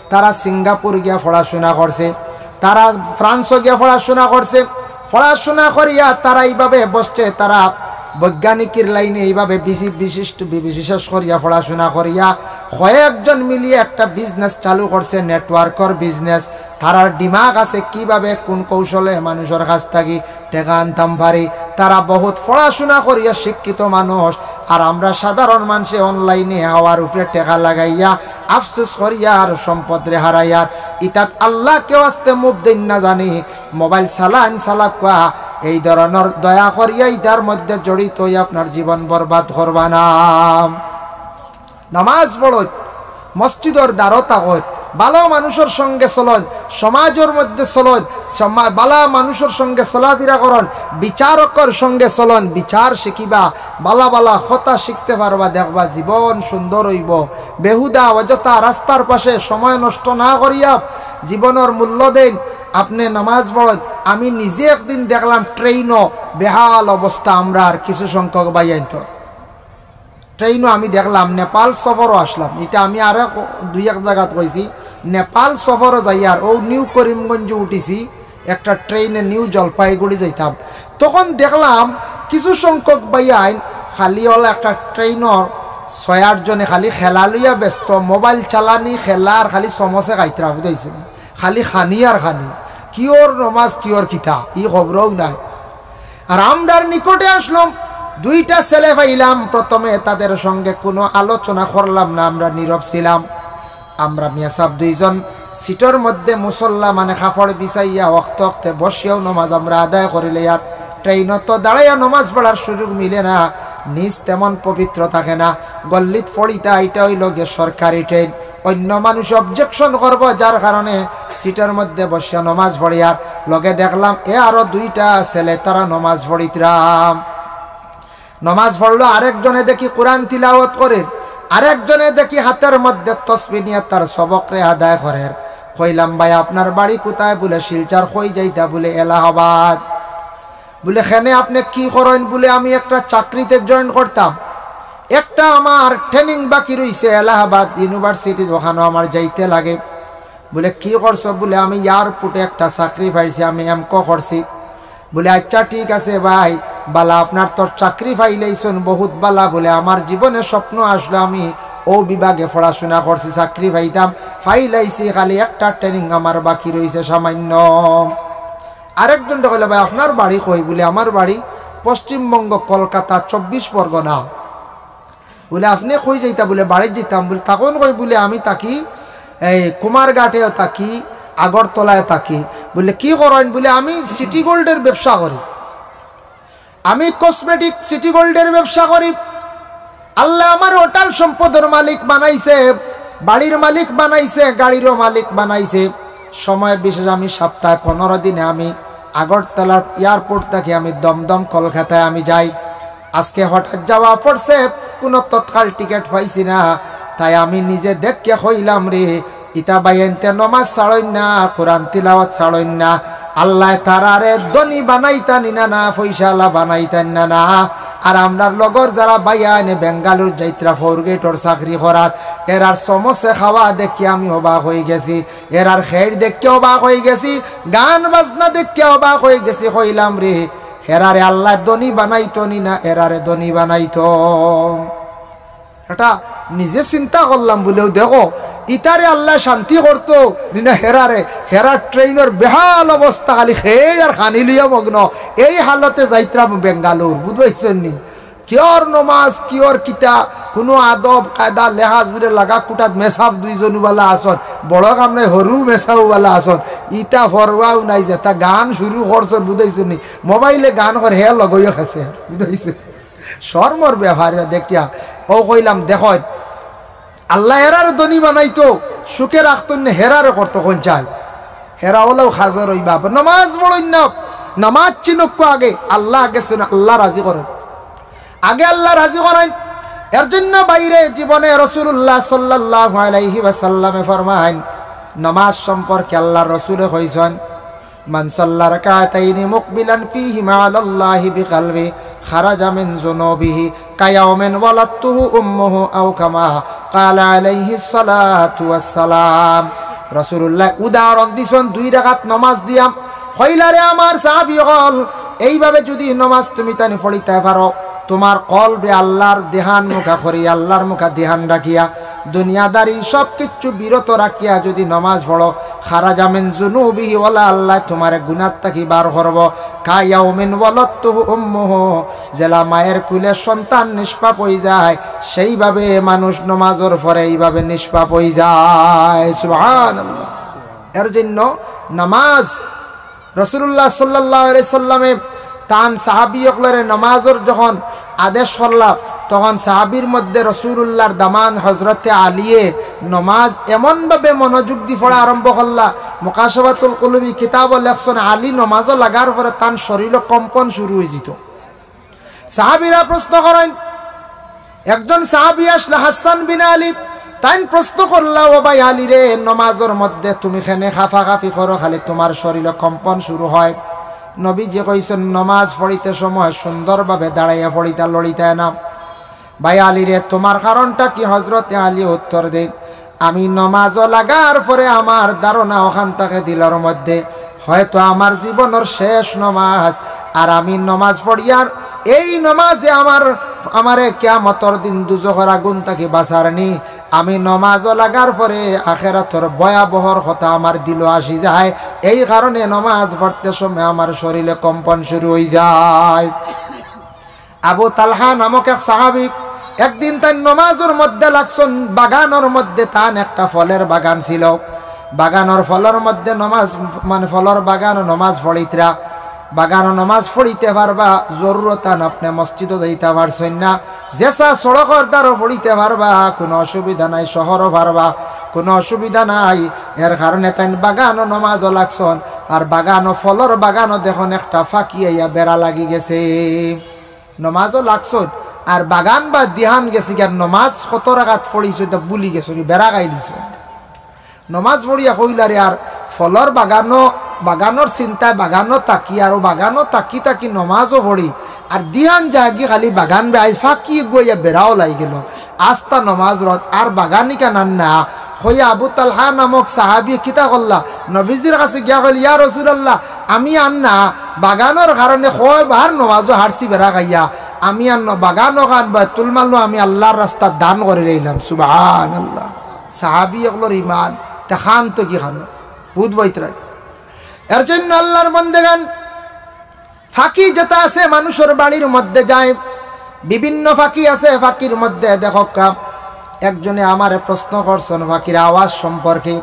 তারা সিঙ্গাপুর গিয়া পড়াশুনা করছে, তারা ফ্রান্সও গিয়া পড়াশুনা করছে। পড়াশুনা করিয়া তারা ইভাবে বসছে, তারা বৈজ্ঞানিকের লাইনে ইভাবে বিশি-, বিশিষ্ট, বি-, বিশেষ করিয়া পড়াশুনা করিয়া কয়েকজন মিলিয়া একটা বিজনেস চালু করছে, নেটওয়ার্কর বিজনেস। তারার দিমাগ আছে কিভাবে, কোন কৌশলে মানুষর কাছ থাকি টেকা আনতাম পারি। তারা বহুত পড়াশুনা করিয়া শিক্ষিত মানুষ, আর আমরা সাধারণ মানষে অনলাইনে হাওয়ার উপরে টেকা লাগাইয়া আফসোস করিয়ার, সম্পদরে হারাইয়ার। ইতাত আল্লাহকে ওয়াস্তে মুভ দেইন না জানি, মোবাইল চালাইন চালাউক্কা, এই ধরনর দয়া করিয়া ইতার মধ্যে জড়িত অইয়া আপনার জীবন বরবাদ করবা না। নামাজ পড়ইন, মসজিদর দ্বারো থাকইন, ভালা মানুষর সঙ্গে চলইন, সমাজর মধ্যে চলইন, সমা-, ভালা মানুষর সঙ্গে চলাফিরা করইন, বিচারকর সঙ্গে চলইন, বিচার শিখিবা, ভালা ভালা কথা শিখতে পারবা, দেখবা জীবন সুন্দর অইবো। বেহুদা অযথা রাস্তার পাশে সময় নষ্ট না করিয়া জীবনর মূল্য দেইন। আপনে নামাজ পড়ইন। আমি নিজে একদিন দেখলাম ট্রেইনো বেহাল অবস্থা, আমরার কিছু সংখ্যক ভাইয়াইন্তর। ট্রেইনও আমি দেখলাম, নেপাল সফরও আসলাম। ইটা আমি আরো ক-, দুই এক জাগাত কইছি, নেপাল সফরও যাইয়ার অউ নিউ করিমগঞ্জ উঠিছি, একটা ট্রেইনে নিউ জলপাইগুড়ি যাইতাম। তখন দেখলাম কিছু সংখ্যক ভাইয়াইন খালি অলা একটা ট্রেইনর ছয় আট জনে খালি খেলা লইয়া ব্যস্ত, মোবাইল চালানি, খেলা আর খালি সমোসা খাইতরা, বুঝাইছে? খালি খানি আর খানি, কিওর নমাজ, কিওর কিতা, ই খবরও নাই। আর আমরার নিকটে আসলাম, দুইটা ছেলে পাইলাম। প্রথমে তাদের সঙ্গে কোনো আলোচনা করলাম না, আমরা নীরব ছিলাম। আমরা মিয়া সাব দুইজন সিটর মধ্যে মুসল্লা, মানে কাপড় বিছাইয়া, অক্তে অক্তে বসিয়াও নমাজ আমরা আদায় করিলে। আর ট্রেইনো তো দাঁড়াইয়া নমাজ পড়ার সুযোগ মিলে না, নিজ তেমন পবিত্র থাকে না। গল্লিত পড়িতা, ইটা অইলো গিয়া সরকারি ট্রেইন, অন্য মানুষ অবজেকশন করবো, যার কারণে সিটর মধ্যে বসিয়া নমাজ পড়িয়ার। লগে দেখলাম এ আরো দুইটা ছেলে, তারা নমাজ পড়িতরাম। নমাজ পড়লো, আরেকজনে দেখি কোরআন তিলাওয়াত করের, আরেকজনে দেখি হাতের মধ্যে তসবি নিয়া তার সবকরে আদায় করের। কইলাম, "ভাই, আপনার বাড়ি কোথায়?" বুলে, "শিলচর।" "কই যাইতা?" বুলে, "এলাহাবাদ।" বুলে, "কেনে, আপনে কি করইন?" বুলে, "আমি একটা চাকরিতে জয়েন করতাম, একটা আমার ট্রেনিং বাকি রইছে এলাহাবাদ ইউনিভার্সিটিত, অখানো আমার যাইতে লাগে।" বুলে, "কি করছো?" বুলে, "আমি এয়ারপোর্টে একটা চাকরি পাইছি, আমি এমকো করছি।" বুলে, "আচ্ছা, ঠিক আছে ভাই, বালা, আপনার তো চাকরি পাইলাইছইন, বহুত বালা।" বুলে, "আমার জীবনে স্বপ্ন আসলো, আমি অউ বিভাগে পড়াশোনা করছি, চাকরি পাইতাম, পাইলাইছি, খালি একটা ট্রেনিং আমার বাকি রইছে সামান্য।" আরেকজনরে কইলা, "ভাই, আপনার বাড়ি কই?" বুলে, "আমার বাড়ি পশ্চিমবঙ্গ, কলকাতা, চব্বিশ পরগনা।" বুলে, "আপনে কই যাইতা?" বুলে, "বাড়িত যাইতাম।" বুলে, "তখন কই?" বুলে, "আমি থাকি এই কুমারঘাটেও থাকি, আগরতলায় থাকি।" বুলে, "কি করইন?" বুলে, "আমি সিটি গোল্ডের ব্যবসা করি, আমি কসমেটিক সিটি গোল্ডের ব্যবসা করি।" আল্লায় আমারে অটাল সম্পদর মালিক বানাইছে, বাড়ির মালিক বানাইছে, গাড়িরও মালিক বানাইছে। সময় বিশেষ আমি সপ্তাহে পনেরো দিনে আমি আগরতলা এয়ারপোর্ট থাকি আমি দমদম কলকাতায় আমি যাই। আজকে হঠাৎ যাওয়া পড়ছে, কুনু তৎকাল টিকিট পাইছি না, তাই আমি নিজে দেখিয়া কইলাম রে, ইতা ভাইয়াইন্তে নমাজ ছাড়ইন না, কোরআন তিলাওয়াত ছাড়ইন না। আল্লায় তারারে ধনী বানাইতা নি না, না পয়সাআলা বানাইতা নি না, না। আর আমরার লগর যারা ভাইয়াইন বেঙ্গালুর যাইতরা ফোর গেটর চাকরি করার, এরার সমোসা খাওয়া দেখিয়া আমি অবাক অইগেছি, এরার খের দেখিয়া অবাক অইগেছি, গান বাজনা দেখিয়া অবাক অইগেছি। কইলাম রে, হেরারে আল্লায় ধনী বানাইতো নি না, এরারে ধনী বানাইতো। এটা নিজে চিন্তা করলাম বুলেও দেখো, ইতারে আল্লায় শান্তি করতো নি না হেরারে। হেরার ট্রেইনর বেহাল অবস্থা, খালি খের আর খানি লইয়া মগ্ন। এই হালতে যাইতরা বেঙ্গালুর, বুঝবাইছইন নি? কিওর নমাজ, কিওর কিতা, কুনু আদব, কায়দা, লেহাজ বুলে লাগা কুটাত মেসাব দুইজন বালা আছইন, বড় কাম নাই, হুরু মেসাব বালা আছইন, ইতা পরোয়াও নাই, যেতা গান শুরু করছইন, বুঝাইছইন নি? মোবাইলে গান কর, হে লগইয়া খাছে, বুঝাইছইন? শরমর ব্যাপার ইতা দেখিয়া। অউ কইলাম, দেখইন, আল্লায় এরারে ধনী বানাইতো, সুখে রাখতো না, হেরারে করতো কোন চাই? হেরা অলাউ হাজর অইবা, নমাজ পড়ইন না, নমাজ চিনউক্কা আগে, আল্লাহ আগে চিনউক্কা, আল্লাহ রাজি করইন, আগে আল্লাহ রাজি করইন। এর জন্য ভাইরে জীবনে রাসূলুল্লাহ সাল্লাল্লাহু আলাইহি ওয়াসাল্লামে ফরমাইন, নমাজ সম্পর্কে আল্লাহর রাসূলে কইছইন, "মান সাল্লা রাকাতাইনি মুকবিলান ফীহিমা আলাল্লাহি বিকালবি খারাজা মিন যুনুবিহি কায়াউমিন ওয়ালাদতুহু উম্মুহু আও কামা ক্বালা আলাইহিস সালাতু ওয়াস সালাম।" রাসূলুল্লায় উদাহরণ দিছইন দুই রাকাত নমাজ দিয়া। কইলা, "রে আমার সাহাবী অকল, এইভাবে যুদি নমাজ তুমি তানি পড়িতায় পারো, তুমার কলবরে আল্লাহর দেহান মুখা করি, আল্লাহর মুখা দেহান রাখিয়া, দুনিয়াদারি সব কিচ্ছু বিরত রাখিয়া যুদি নমাজ পড়ো, খারাজা মিন যুনুবিহি, অলা আল্লায় তুমারে গুনাহ থাকি বার করবো। কায়াউমিন ওয়ালাদতুহু উম্মুহু, যেলা মায়ের কুলে সন্তান নিষ্পাপ অইযায়, সেইভাবে মানুষ নমাজর পরে এইভাবে নিষ্পাপ অইযায়।" সুবহানাল্লাহ। এর জন্য নমাজ রাসূলুল্লাহ সাল্লাল্লাহু আলাইহি সাল্লামে তান সাহাবী অকলরে নমাজর যখন আদেশ করলা, তখন সাহাবীর মধ্যে রাসূলুল্লাহর দামান হযরতে আলীয়ে নমাজ এমনভাবে মনোযোগ দি পড়া আরম্ভ করলা। মুকাশাফাতুল কুলুবি কিতাবো লেখছইন, আলী নমাজো লাগার পরে তান শরীরো কম্পন শুরু অইযিতো। সাহাবীরা প্রশ্ন করইন, একজন সাহাবী আসলা হাসান বিন আলী, তাইন প্রশ্ন করলা, "ও ভাই আলী রে, নমাজর মধ্যে তুমি কেনে কাঁপাকাঁপি করো, খালি তুমার শরীরো কম্পন শুরু হয়?" নবীজি কইছইন, "নমাজ পড়িতে সময় সুন্দরভাবে দাঁড়াইয়া পড়িতা, লড়িতায় না।" "ভাই আলী রে, তোমার কারণটা কি?" হজরতে আলী উত্তর দেয়, "আমি নমাজও লাগার পরে আমার ধারণা অখান থাকে দিলর মধ্যে, হয়তো আমার জীবনর শেষ নমাজ, আর আমি নমাজ পড়িয়ার এই নমাজে আমার, আমারে কিয়ামতর দিন দুজখর আগুন থাকি বাঁচারনি। আমি নমাজও লাগার পরে আখেরাতর ভয়াবহর কথা আমার দিলো আসি যায়, এই কারণে নমাজ পড়তে সময় আমার শরীরে কম্পন শুরু অই যায়।" আবু তালহা নামক এক সাহাবী, একদিন তাইন নমাজর মধ্যে লাগছন, বাগানর মধ্যে তান একটা ফলের বাগান ছিল। বাগানর ফলর মধ্যে নমাজ, মানে, ফলর বাগানো নমাজ পড়িতরা। বাগানো নমাজ পড়িতে পারবা, জরুরত আন আপনে মসজিদো যাইতা পারছইন না, যেসা সড়কর ধারো পড়িতে পারবা, কুনু অসুবিধা নাই, শহরও পারবা, কুনু অসুবিধা নাই। এর কারণে তাইন বাগানো নমাজও লাগছন, আর বাগানো, ফলর বাগানো দেখইন একটা ফাকি আইয়া বেড়া লাগি গেছে। নমাজও লাগছইন, আর বাগান বাদ দিয়ান গেছে গিয়া, নমাজ কত রাকাত পড়িছইন তা ভুলি গেছইন, বেড়া খাইলিছইন। নমাজ পড়িয়া কইলা রে, আর ফলর বাগানো, বাগানর চিন্তায় বাগানো থাকি, আর ও বাগানো থাকি থাকি নমাজও পড়ি, আর দিয়ান যাগি খালি বাগান বায়, আইজ ফাকি এগু আইয়া বেড়াও লাগি গেল, আস্তা নমাজ রদ, আর বাগানি কানান না। কইয়া আবু তালহা নামক সাহাবী কিতা করলা, নবীজির কাছে গিয়া কইল, "ইয়া রাসূলুল্লাহ, আমি আর না বাগানর কারণে কয়বার নমাজও হারছি বেড়া খাইয়া, আমি আর না বাগানও খান বাইতুল মালও আমি আল্লাহর রাস্তাত দান করি দিলাম।" সুবহানাল্লাহ। সাহাবী অকলর ইমান, তা খান তো কি খান, বুধ বৈতরাই। এর জন্য আল্লাহর বন্দেগান, ফাকি যেটা আছে মানুষর বাড়ির মধ্যে যায়, বিভিন্ন ফাকি আছে, ফাকির মধ্যে দেখউক্কা, একজনে আমারে প্রশ্ন করছন ফাকির আওয়াজ সম্পর্কে।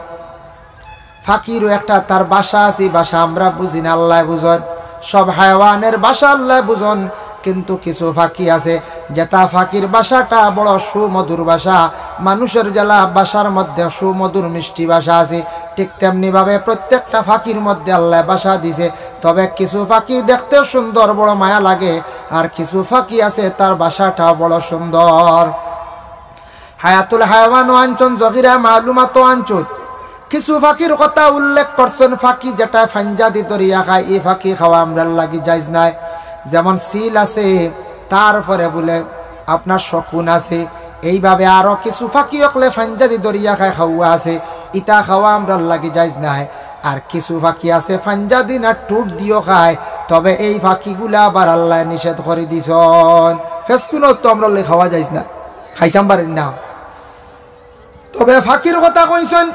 ফাকিরও একটা তার ভাষা আছে, ভাষা আমরা বুঝি না, আল্লায় বুঝইন। সব হায়ওয়ানের ভাষা আল্লায় বুঝইন, কিন্তু কিছু ফাকি আছে, যেটা ফাকির ভাষাটা বড় সুমধুর ভাষা। মানুষর যেলা ভাষার মধ্যে সুমধুর মিষ্টি ভাষা আছে, ঠিক তেমনি ভাবে প্রত্যেকটা ফাকির মধ্যে আল্লায় ভাষা দিছে। তবে কিছু ফাকি দেখতে সুন্দর, বড় মায়া লাগে, আর কিছু ফাকি আছে তার ভাষাটা বড় সুন্দর। হায়াতুল হায়ওয়ানও আনছন, জহিরা মালুমাতও আনছন। কিছু ফাকির কথা উল্লেখ করছন, ফাকি যেটা ফাঞ্জাদি ধরিয়া খায়, ই ফাকি খাওয়া আমরার লাগি জায়েজ নায়। যেমন চিল আছে, তারপরে বুলে আপনার শকুন আছে, এইভাবে আরো কিছু ফাকি অকলে ফাঞ্জাদি ধরিয়া খায়, খাওয়া আছে, ইতা খাওয়া আমরার লাগি জায়েজ নায়। আর কিছু ফাকি আছে ফাঞ্জাদি না টুট দিও খায়, তবে এই ফাকিগুলা আবার আল্লায় নিষেধ করি দিছন। ফেসকুনও তো আমরার লাগি খাওয়া জায়েজ না, খাইতাম পারি না। তবে ফাকির কথা কইছন,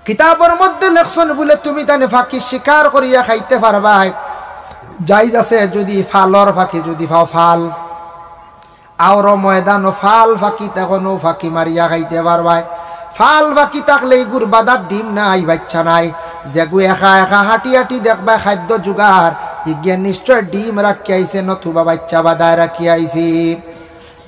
কিতাবর মধ্যে লেখছন বুলে তুমি তানে ফাকি শিকার করিয়া খাইতে পারবায়, জায়েজ আছে। যদি ফালর ফাকি যদি ফাও, ফাল, আওরো ময়দানো ফাল ফাকি থাকইন, অউ ফাকি মারিয়া খাইতে পারবায়। ফাল ফাকি থাকলে ইগুর বাদাত ডিম নাই, বাচ্চা নাই। যেগু একা একা হাঁটি হাঁটি দেখবায় খাদ্য জুগার, ইগিয়ে নিশ্চয় ডিম রাখিয়া আইছে, নতুবা বাচ্চা বাদায় রাখিয়া আইছে।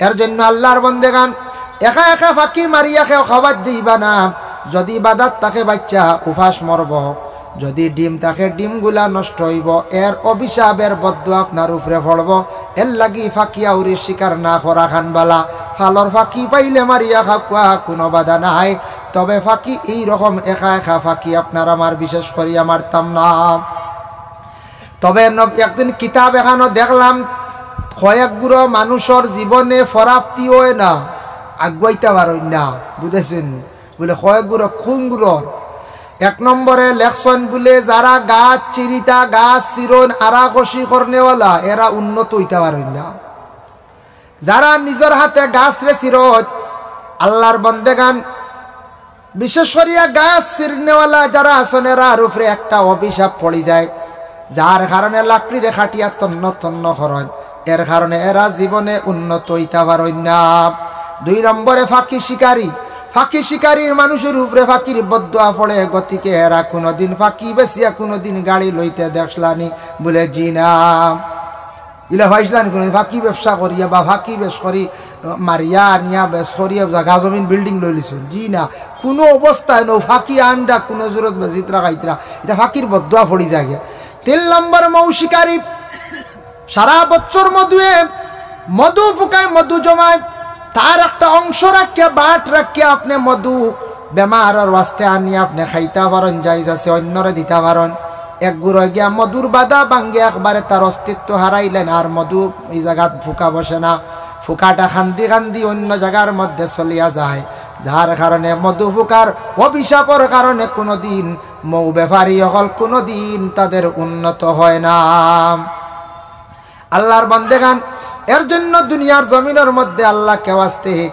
এর জন্য আল্লাহর বন্দেগান, একা একা ফাকি মারিয়া কেউ খাওয়াত যাইবা না। যদি বাদাত থাকে বাচ্চা উপাস মরব, যদি ডিম থাকে ডিমগুলা নষ্ট অইব, এর অভিশাপ, এর বদ্দোয়া আপনার উপরে পড়ব। এর লাগি ফাকি আউরির শিকার না করা খান বালা। ফালর ফাকি পাইলে মারিয়া খাওয়া কুনু বাধা নাই, তবে ফাকি এই রকম একা একা ফাকি আপনার আমার বিশেষ করিয়া মারতাম না। তবে ন-, একদিন কিতাব এখানো দেখলাম, কয়েকগুলো মানুষর জীবনে ফরাপ্তি অয় না, আগুয়াইতা পারইন না, বুঝাইছইন নি? বুলে কয়েকগুলো কুনগুলোর? এক নম্বরে লেখছইন বুলে যারা গাছ চিরিতা, গাছ চিরইন, আরা কষি করনেওয়ালা, এরা উন্নত অইতা পারইন না। যারা নিজর হাতে গাছরে চিরইন, আল্লাহর বন্দেগান, বিশেষ করিয়া গাছ চিরনেওয়ালা যারা আছইন, এরার উপরে একটা অভিশাপ পড়ি যায়, যার কারণে লাকড়িরে কাটিয়া তন্ন তন্ন করইন, এর কারণে এরা জীবনে উন্নত অইতা পারইন না। দুই নম্বরে ফাকি শিকারী, ফাকি শিকারীর মানুষর উপরে ফাকির বদ্দোয়া পড়ে, গতিকে এরা কুনুদিন ফাকি বেচিয়া কুনুদিন গাড়ি লইতে দেখছলানি? বুলে, "জি না।" ইলা পাইছলানি কুনু ফাকি ব্যবসা করিয়া বা ফাকি বেশ করি, আহ, মারিয়া আনিয়া বেশ করিয়া জাগা জমিন বিল্ডিং লইলিছইন? জি না, কুনু অবস্থায় নু ফাকি আনরা কুনু জুরত বেচিতরা খাইতরা, ইটা ফাকির বদ্দোয়া পড়ি যায়গি। তিন নম্বর মৌ শিকারী, সারা বছর মধুয়ে মধু ফুকায়, মধু জমায়, তার একটা অংশ রাখিয়া, বাট রাখিয়া আপনে মধু বেমারর ওয়াস্তে আনিয়া আপনে খাইতা পারইন, জায়েজ আছে, অইন্যরে দিতা পারইন। এক গুরু গিয়া মধুর বাধা ভাঙ্গে একবারে তার অস্তিত্ব হারাইলেন, আর মধু ই জাগাত ফুকা বসে না। পোকাটা খান্দি খান্দি অন্য জাগার মধ্যে চলিয়া যায়, যার কারণে মধু পোকার অভিশাপর কারণে কুনুদিন মৌ ব্যাপারী অকল কুনুদিন তাদের উন্নত হয় না। আল্লাহর বান্দেগান, এর জন্য দুনিয়ার জমিনর মধ্যে আল্লাহকে ওয়াস্তে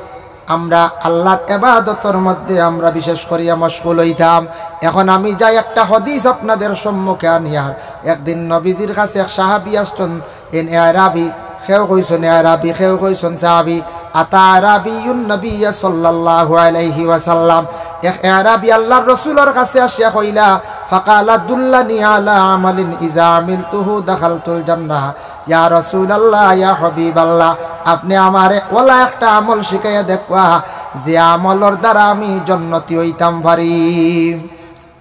আমরা আল্লাহর ইবাদতর মধ্যে আমরা বিশেষ করিয়া মশগুল অইতাম। এখন আমি যাই একটা হাদিস আপনাদের সম্মুখে আনিয়ার। একদিন নবীজির কাছে এক সাহাবী আসছইন, এন এরাবি, কেউ কইছইন এরাবি, কেউ কইছইন সাহাবী। আতা আরাবিয়ুন নবিয়্যা সাল্লাল্লাহু আলাইহি ওয়াসাল্লাম। এক এরাবি আল্লাহর রসুলর কাছে আসিয়া কইলা, ফাকালা দুল্লানি আলা আমালিন ইজা আমিলতুহু দাখালতুল জান্নাহ। ইয়া রাসূলুল্লাহ, ইয়া হাবিবাল্লাহ, আপনে আমারে ওলা একটা আমল শিখাইয়া দেউক্কা, যে আমলর দ্বারা আমি জন্নতি অইতাম পারি।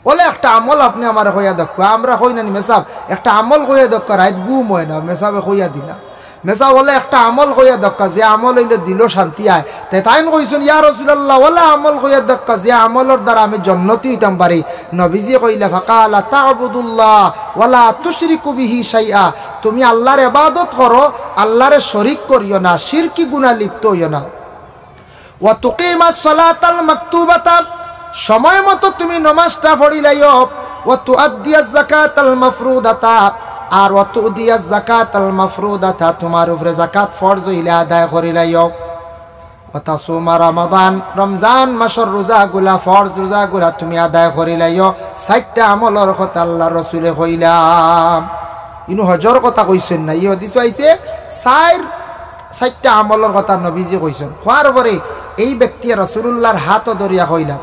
ওলা একটা আমল আপনে আমারে কইয়া দেউক্কা। আমরা কই না নি, "মেসাব, একটা আমল কইয়া দেউক্কা, রাইত ঘুম অয় না।" মেসাবে কইয়া দিলা, "মেসাব, ওলা একটা আমল কইয়া দেউক্কা, যে আমল অইলে দিলো শান্তি আয়।" তে তাইন কইছইন, "ইয়া রাসূলুল্লাহ, ওলা আমল কইয়া দেউক্কা, যে আমলর দ্বারা আমি জন্নতি অইতাম পারি।" নবীজি কইলা, ফাকালা তা'বুদুল্লাহ ওয়ালা তুশরিকু বিহি শাইআ, তুমি আল্লাহর ইবাদত করো, আল্লাহরে শরিক করিও না, শিরকি গুনা লিপ্ত অইও না। ওয়া তুকিমাস সালাতাল মাকতুবাতা, সময় মতো তুমি নমাজটা পড়িলাইও। ওয়া তুআদ্দিয়াজ যাকাতাল মাফরুদাতা, আর ওয়া তুদিয়াজ যাকাতাল মাফরুদাতা, তুমার উপরে যাকাত ফরজ অইলে আদায় করিলাইও। ওয়া তাসুমা রমাদান, রমজান মাসর রোজাগুলা, ফরজ রোজাগুলা তুমি আদায় করিলাইও। চাইরটা আমলর কথা আল্লাহর রসুলে কইলা। ইনো হজর কথা কইছইন না, ই হাদিসো আইছে চাইর, চাইরটা আমলর কথা নবীজি কইছইন। কওয়ার পরে এই ব্যক্তিয়ে রাসূলুল্লাহর হাতও ধরিয়া কইলা,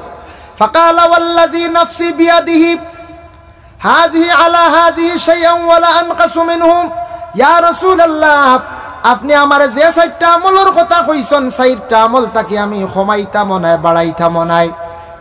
ফাকালা ওয়াল্লাযী নাফসী বিয়াদিহি, হাযিহি আলা হাযিহি শাইআন ওয়ালা আনকাসু মিনহু। ইয়া রাসূলুল্লাহ, আপনে আমারে যে চাইরটা আমলর কথা কইছইন, চাইরটা আমল থাকি আমি কমাইতামও নায়, বাড়াইতামও নায়।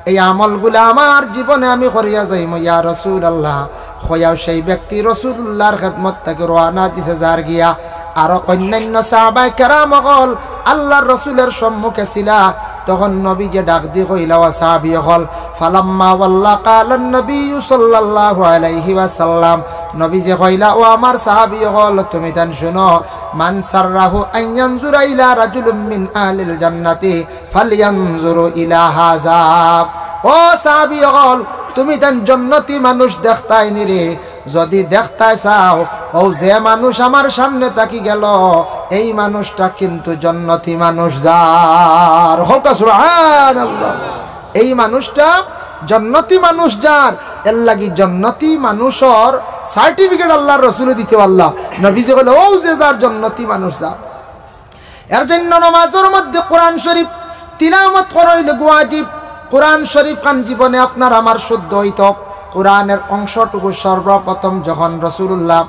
এই আমলগুলা আমার জীবনে আমি করিয়া যাইমু, ইয়া রাসূলুল্লাহ। কইয়াও সেই ব্যক্তি রাসূলুল্লাহর খেদমত থাকি রওয়ানা দিছে যার গিয়া। আরো অন্যান্য সাহাবায়ে কেরাম অকল আল্লাহর রসুলের সম্মুখে ছিলা, তখন নবীজি ডাক দি কইলা, "ও সাহাবী অকল।" ফালাম্মা ওয়াল্লা ক্বালান নবিয়্যু সাল্লাল্লাহু আলাইহি ওয়াসাল্লাম, নবীজি কইলা, "ও আমার সাহাবী অকল, তুমি তান শুনো, মান সাররাহু আন ইয়ানজুরা ইলা রাজুলিম মিন আহলিল জান্নাতি ফালইয়ানজুরু ইলা হাযা।" ও সাহাবী অকল, তুমি তান জন্নতি মানুষ দেখতায় নি রে, যদি দেখতায় চাও, অউ যে মানুষ আমার সামনে থাকি গেল, এই মানুষটা কিন্তু জন্নতি মানুষ যার। কউক্কা সুবহানাল্লাহ। এই মানুষটা জন্নতি মানুষ যার, এরলাগি জন্নতি মানুষর certificate আল্লাহর রসুলে দিতে পারলা। নবীজি কইলা, "অউ যে যার জন্নতি মানুষ যার।" এর জন্য নমাজর মধ্যে কোরআন শরীফ তিলাওয়াত করা অইলো ওয়াজিব। কোরআন শরীফ খান জীবনে আপনার আমার শুদ্ধ অইতো। কোরআনের অংশটুকু সর্বপ্রথম যখন রাসূলুল্লাহ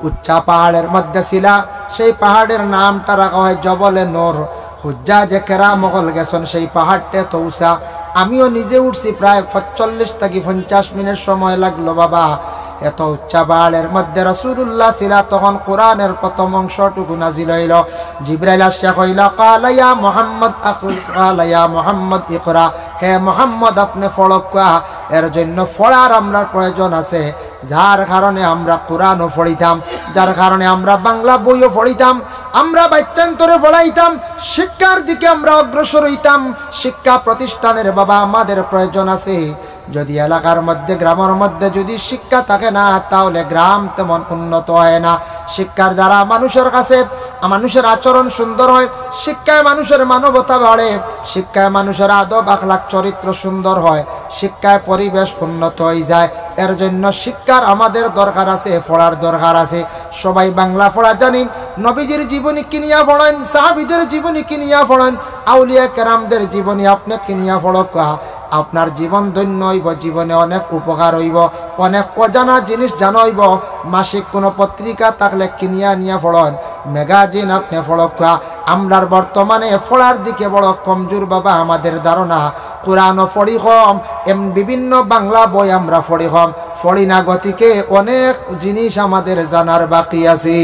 উচ্চা পাহাড়ের মধ্যে ছিলা, সেই পাহাড়ের নামটা রাখা হয় জবলে নূর। হুজ্জাজে কেরাম অকল গেছইন, সেই পাহাড়টা এত উঁচা, আমিও নিজে উঠছি, প্রায় পঁয়তাল্লিশ থাকি পঞ্চাশ মিনিট সময় লাগলো বাবা। এত উচ্চা পাহাড়ের মধ্যে রাসূলুল্লাহ ছিলা, তখন কোরআনের প্রথম অংশটুকু নাজিল অইলো। জিব্রাইল আসিয়া কইলা, "ক্বালা ইয়া মুহাম্মদ আক-, ক্বালা ইয়া মুহাম্মদ ইকরা।" হে মুহাম্মদ, আপনে পড়উক্কা। এর জন্য পড়ার আমরার প্রয়োজন আছে, যার কারণে আমরা কোরআনও পড়িতাম, যার কারণে আমরা বাংলা বইও পড়িতাম, আমরা বাইচ্চাইন্তরে পড়াইতাম, শিক্ষার দিকে আমরা অগ্রসর অইতাম। শিক্ষা প্রতিষ্ঠানের বাবা আমাদের প্রয়োজন আছে। যদি এলাকার মধ্যে, গ্রামের মধ্যে যদি শিক্ষা থাকে না, তাহলে গ্রাম তেমন উন্নত হয় না। শিক্ষার দ্বারা মানুষের কাছে, মানুষের আচরণ সুন্দর হয়, শিক্ষায় মানুষের মানবতা বাড়ে, শিক্ষায় মানুষের আদব আখলাক চরিত্র সুন্দর হয়, শিক্ষায় পরিবেশ উন্নত হয়ে যায়। এর জন্য শিক্ষার আমাদের দরকার আছে, পড়ার দরকার আছে। সবাই বাংলা পড়া জানি, নবীজির জীবনী কিনিয়া পড়ইন, সাহাবীদের জীবনী কিনিয়া পড়ইন, আউলিয়া কেরামদের জীবনী আপনে কিনিয়া পড়উক্কা। আপনার জীবন ধন্য অইবো, জীবনে অনেক উপকার অইবো, অনেক অজানা জিনিস জানা অইবো। মাসিক কুনু পত্রিকা থাকলে কিনিয়া আনিয়া পড়ইন, magazine আপনে পড়উক্কা। আমরার বর্তমানে পড়ার দিকে বড় কমজোর বাবা আমাদের ধারণা। কোরআনও পড়ি কম, এম বিভিন্ন বাংলা বই আমরা পড়ি কম, পড়ি না গতিকে অনেক জিনিস আমাদের জানার বাকি আছে।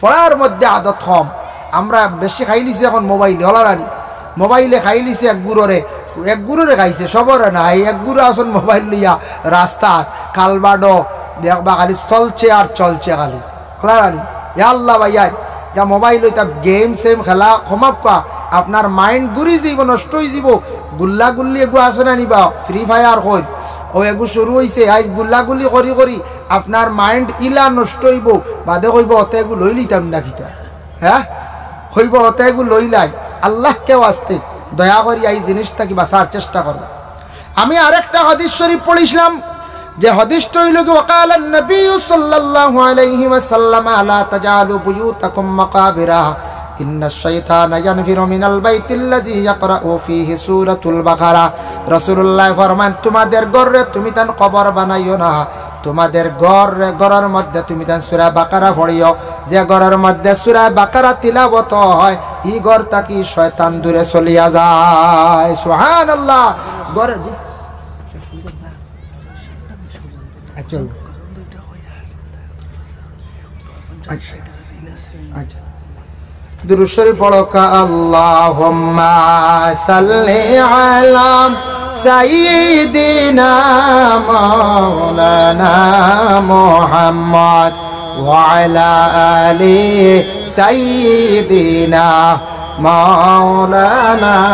পড়ার মধ্যে আদত কম। আমরা বেশি খাইলিছি এখন মোবাইলে, অলা না নি? মোবাইলে খাইলিছে এক গুরুরে, এক গুরুরে খাইছে, সবরে না। এই এক গুরু আছইন মোবাইল লইয়া রাস্তাত, কালবাডো, দেখবা খালি চলছে আর চলছে খালি। অলা না নি? ইয়া আল্লাহ ভাইয়াইন, ইতা মোবাইল, ইতা গেম সেম খেলা কমাউক্কা, আপনার মাইন্ড ঘুরি যাইবো, নষ্ট অইযিবো। গুল্লা গুল্লি এগু আছে না নি বা, ফ্রি ফায়ার কইন, অউ এগু শুরু অইছে, আইজ গুল্লা গুল্লি করি করি আপনার মাইন্ড ইলা নষ্ট অইবো, বাদে কইবো, "অতে এগু লইলিতাম না কিতা?" হে, কইবো, "অতে এগু লইলাই।" আল্লাহকে ওয়াস্তে দয়া করি এই জিনিস থাকি বাঁচার চেষ্টা করবা। আমি আরেকটা হাদিস শরীফ পড়ছিলাম, যে হাদিসটা অইলো গি, وقال النبي صلى الله عليه وسلم: لا تجعلوا بيوتكم مقابر إن الشيطان ينفر من البيت الذي يقرأ فيه سورة البقرة। রাসূলুল্লায় ফরমান, "তুমাদের ঘররে তুমিতান কবর বানাইও না, তুমাদের ঘররে, ঘরর মধ্যে তুমিতান সূরা বাকারা পড়িও, যে ঘরর মধ্যে সূরা বাকারা তিলাওয়াত অয়, ই ঘর থাকি শয়তান দূরে চলিয়া যায়।" সুবহানাল্লাহ। ঘরে, জি। আচ্ছা। আচ্ছা। আচ্ছা। দুরূদ শরীফ পড়ো কা, اللهم صل على سيدنا مولانا محمد وعلى آل سيدنا مولانا।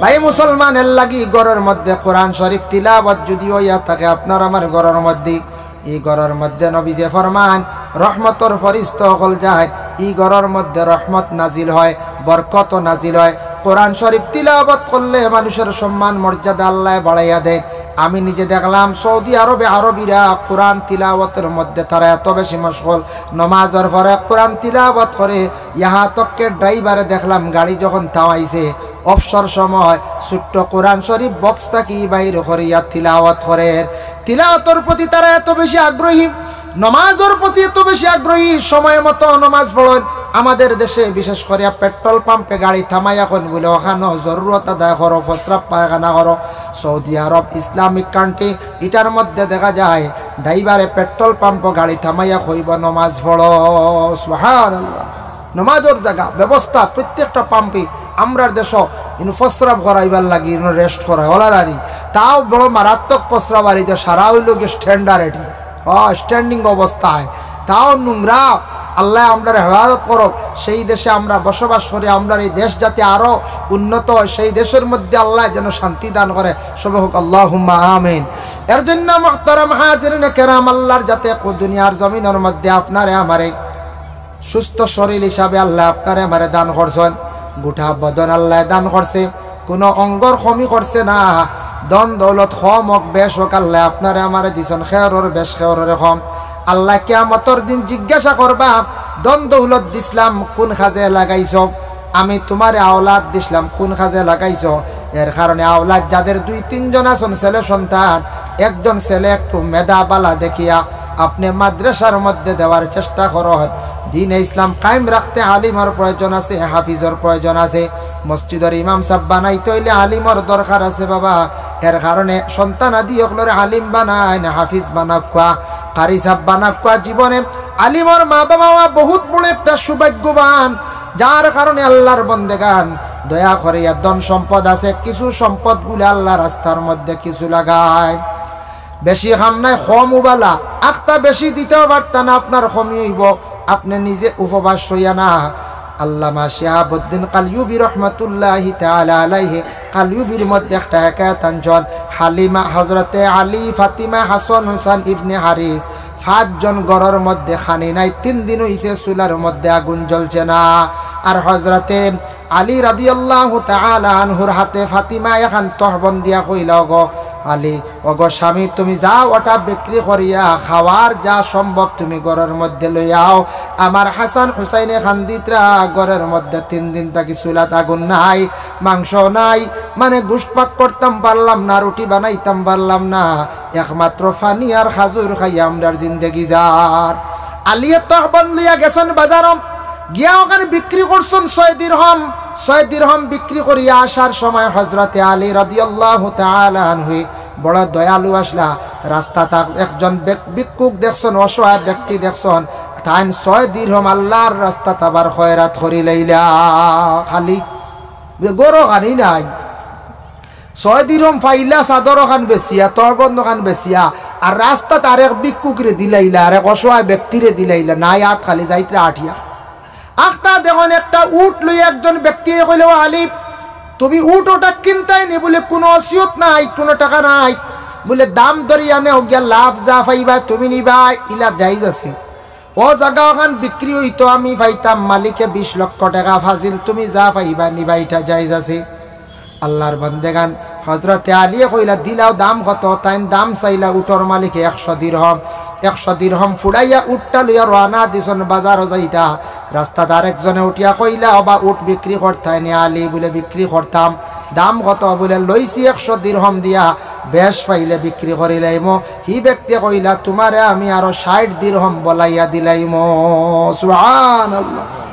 ভাই মুসলমান, এর লাগি ঘরর মধ্যে কোরআন শরীফ তিলাওয়াত যুদি অইয়া থাকে আপনার আমার ঘরর মধ্যে, ই ঘরর মধ্যে নবীজিয়ে ফরমান, রহমতর ফিরিস্তা অকল যায়, ই ঘরর মধ্যে রহমত নাজিল হয়, বরকত নাজিল হয়। কোরআন শরীফ তিলাওয়াত করলে মানুষর সম্মান মর্যাদা আল্লায় বাড়াইয়া দেয়। আমি নিজে দেখলাম সৌদি আরবে আরবিরা কোরআন তিলাওয়াতর মধ্যে তারা এত বেশি মশগুল, নমাজর পরে কোরআন তিলাওয়াত করে, ইহা তককে ড্রাইভারে দেখলাম গাড়ি যখন থামাইছে, অবসর সময় ছোট্ট কোরআন শরীফ বক্স থাকি বাইর করিয়া তিলাওয়াত করের। তিলাওয়াতর প্রতি তারা এত বেশি আগ্রহী, নমাজর প্রতি এত বেশি আগ্রহী, সময় মতো নমাজ পড়ইন। আমাদের দেশে বিশেষ করিয়া পেট্রোল পাম্পে গাড়ি থামাইয়া কইন বুলে, "অখানো জরুরত আদায় করো, প্রস্রাব পায়খানা করো।" সৌদি আরব, ইসলামিক কান্ট্রি, ইটার মধ্যে দেখা যায় ড্রাইভারে পেট্রোল পাম্পো গাড়ি থামাইয়া কইবো, "নমাজ পড়ো।" সুবহানাল্লাহ। নমাজর জাগা, ব্যবস্থা, প্রত্যেকটা পাম্পে। আমরার দেশো ইনো প্রস্রাব করাইবার লাগি, ইনো রেস্ট করায়, অলা নানি। তাও বড় মারাত্মক প্রস্রাব, আর এই যে সারা অইলো গি স্ট্যান্ডার্ড এটি। হ, স্ট্যান্ডিং অবস্থায়। তাও নোংরা। আল্লায় আমরার হেফাজত করউক। সেই দেশে আমরা বসবাস করি, আমরার এই দেশ যাতে আরো উন্নত হয়, সেই দেশর মধ্যে আল্লায় যেন শান্তি দান করে। সবে কউক আল্লাহুম্মা আমিন। এর জন্য মুহতারাম হাজিরিনে কেরাম, আল্লার যাতে কু-, দুনিয়ার জমিনর মধ্যে আপনারে আমারে সুস্থ শরীর হিসাবে আল্লায় আপনারে আমারে দান করছইন, গোটা বদন আল্লায় দান করছে, কুনু অঙ্গর কমি করছে না। ধন দৌলত কম অউক বেশ অউক, আল্লায় আপনারে আমারে দিছইন, খেয়রর বেশ খেয়রর কম। আল্লায় কিয়ামতর দিন জিজ্ঞাসা করবা, "ধন দৌলত দিছলাম, কুন কাজে লাগাইছো? আমি তুমারে আওলাদ দিছলাম, কুন কাজে লাগাইছো?" এর কারণে আওলাদ যাদের দুই তিনজন আছইন, ছেলে সন্তান, একজন ছেলে একটু মেধা বালা দেখিয়া আপনে মাদ্রাসার মধ্যে দেওয়ার চেষ্টা করইন। দ্বীনে ইসলাম কায়েম রাখতে আলিমর প্রয়োজন আছে, হাফিজর প্রয়োজন আছে। মসজিদর ইমাম সাব বানাইতে অইলে আলিমর দরকার আছে বাবা। এর কারণে সন্তানাদি অকলরে আলিম বানাইন, হাফিজ বানাউক্কা, কারি সাব বানাউক্কা। জীবনে আলিমর মা বাবা অওয়া বহুত বড় একটা সৌভাগ্যবান, যার কারণে আল্লার বন্দেগান দয়া করিয়া ধন সম্পদ আছে, কিছু সম্পদগুলা আল্লার রাস্তার মধ্যে কিছু লাগাইন। বেশি কাম নাই, কম উবালা। আখতা বেশি দিতেও পারতা না, আপনার কমি অইবো, আপনে নিজে উপবাস অইয়া না। আল্লামা শিহাবুদ্দিন কালিউবি রহমতুল্লাহি তাআলা আলাইহি কালিউবির মধ্যে একটা হেকায়াত আনছইন। হালিমা, হজরতে আলী, ফাতিমা, হাসান, হুসাইন, ইবনে হারিস, পাঁচজন ঘরর মধ্যে খানি নাই। তিন দিন অইছে চুলার মধ্যে আগুন জ্বলছে না। আর হজরতে আলী রাদিয়াল্লাহু তাআলা আনহুর হাতে ফাতিমা এখান তহবন্দ দিয়া কইলা, "ওগো আলী, ওগো স্বামী, তুমি যাও, ওটা বিক্রি করিয়া খাওয়ার যা সম্ভব তুমি ঘরর মধ্যে লইয়া আও। আমার হাসান হুসাইনে কান্দিতরা, ঘরর মধ্যে তিন দিন থাকি চুলাত আগুন নাই, মাংস নাই, মানে গোশত পাক করতাম পারলাম না, রুটি বানাইতাম পারলাম না, একমাত্র পানি আর খাজুর খাইয়া আমরার জিন্দেগি যার।" আলীয়ে তহবন্দ লইয়া গেছইন বাজারো, গিয়া ওখানে বিক্রি করছইন ছয় দিরহম। ছয় দিরহম বিক্রি করিয়া আসার সময় হজরতে আলী রাদিয়াল্লাহু তাআলা আনহু বড় দয়ালু আছলা। রাস্তাত একজন বেক-, ভিক্ষুক দেখছইন, অসহায় ব্যক্তি দেখছইন, তাইন ছয় দিরহম আল্লার রাস্তাত আবার খয়রাত করিলাইলা। খালি যে ঘরো খানি নাই, ছয় দিরহম পাইলা চাদর ওখান বেচিয়া, তহবন্দ ওখান বেচিয়া, আর রাস্তাত আরেক ভিক্ষুকরে দিলাইলা, আরেক অসহায় ব্যক্তিরে দিলাইলা, নাই আত খালি যাইতরা আটিয়া। আখতা দেখইন একটা উট লইয়া একজন ব্যক্তিয়ে কইলা, "ও আলী, তুমি উট ওটা কিনতায় নি?" বুলে, "কুনু অসিয়ত নাই, কুনু টেকা নাই।" বুলে, "দাম ধরিয়া নেও গিয়া, লাভ যা পাইবায় তুমি নিবায়, ইলা জায়েজ আছে।" ও জাগা অখান বিক্রি অইতো, আমি পাইতাম মালিকে বিশ লক্ষ টেকা ফাজিল, তুমি যা পাইবায় নিবায়, ইটা জায়েজ আছে। আল্লার বন্দেগান, হজরতে আলীয়ে কইলা, "দিলাও দাম কত?" তাইন দাম চাইলা উটর মালিকে একশো দিরহম। একশো দিরহম ফুড়াইয়া উটটা লইয়া রওয়ানা দিছইন বাজারো যাইতা। রাস্তাত আরেকজনে উঠিয়া কইলা, "ওবা উট বিক্রি করতায় নি আলী?" বুলে, "বিক্রি করতাম।" "দাম কত?" বুলে, "লইছি একশো দিরহম দিয়া, বেশ পাইলে বিক্রি করিলাইমু।" হি ব্যক্তিয়ে কইলা, "তুমারে আমি আরো ষাইট দিরহম বলাইয়া দিলাইমু।" সুবহানাল্লাহ।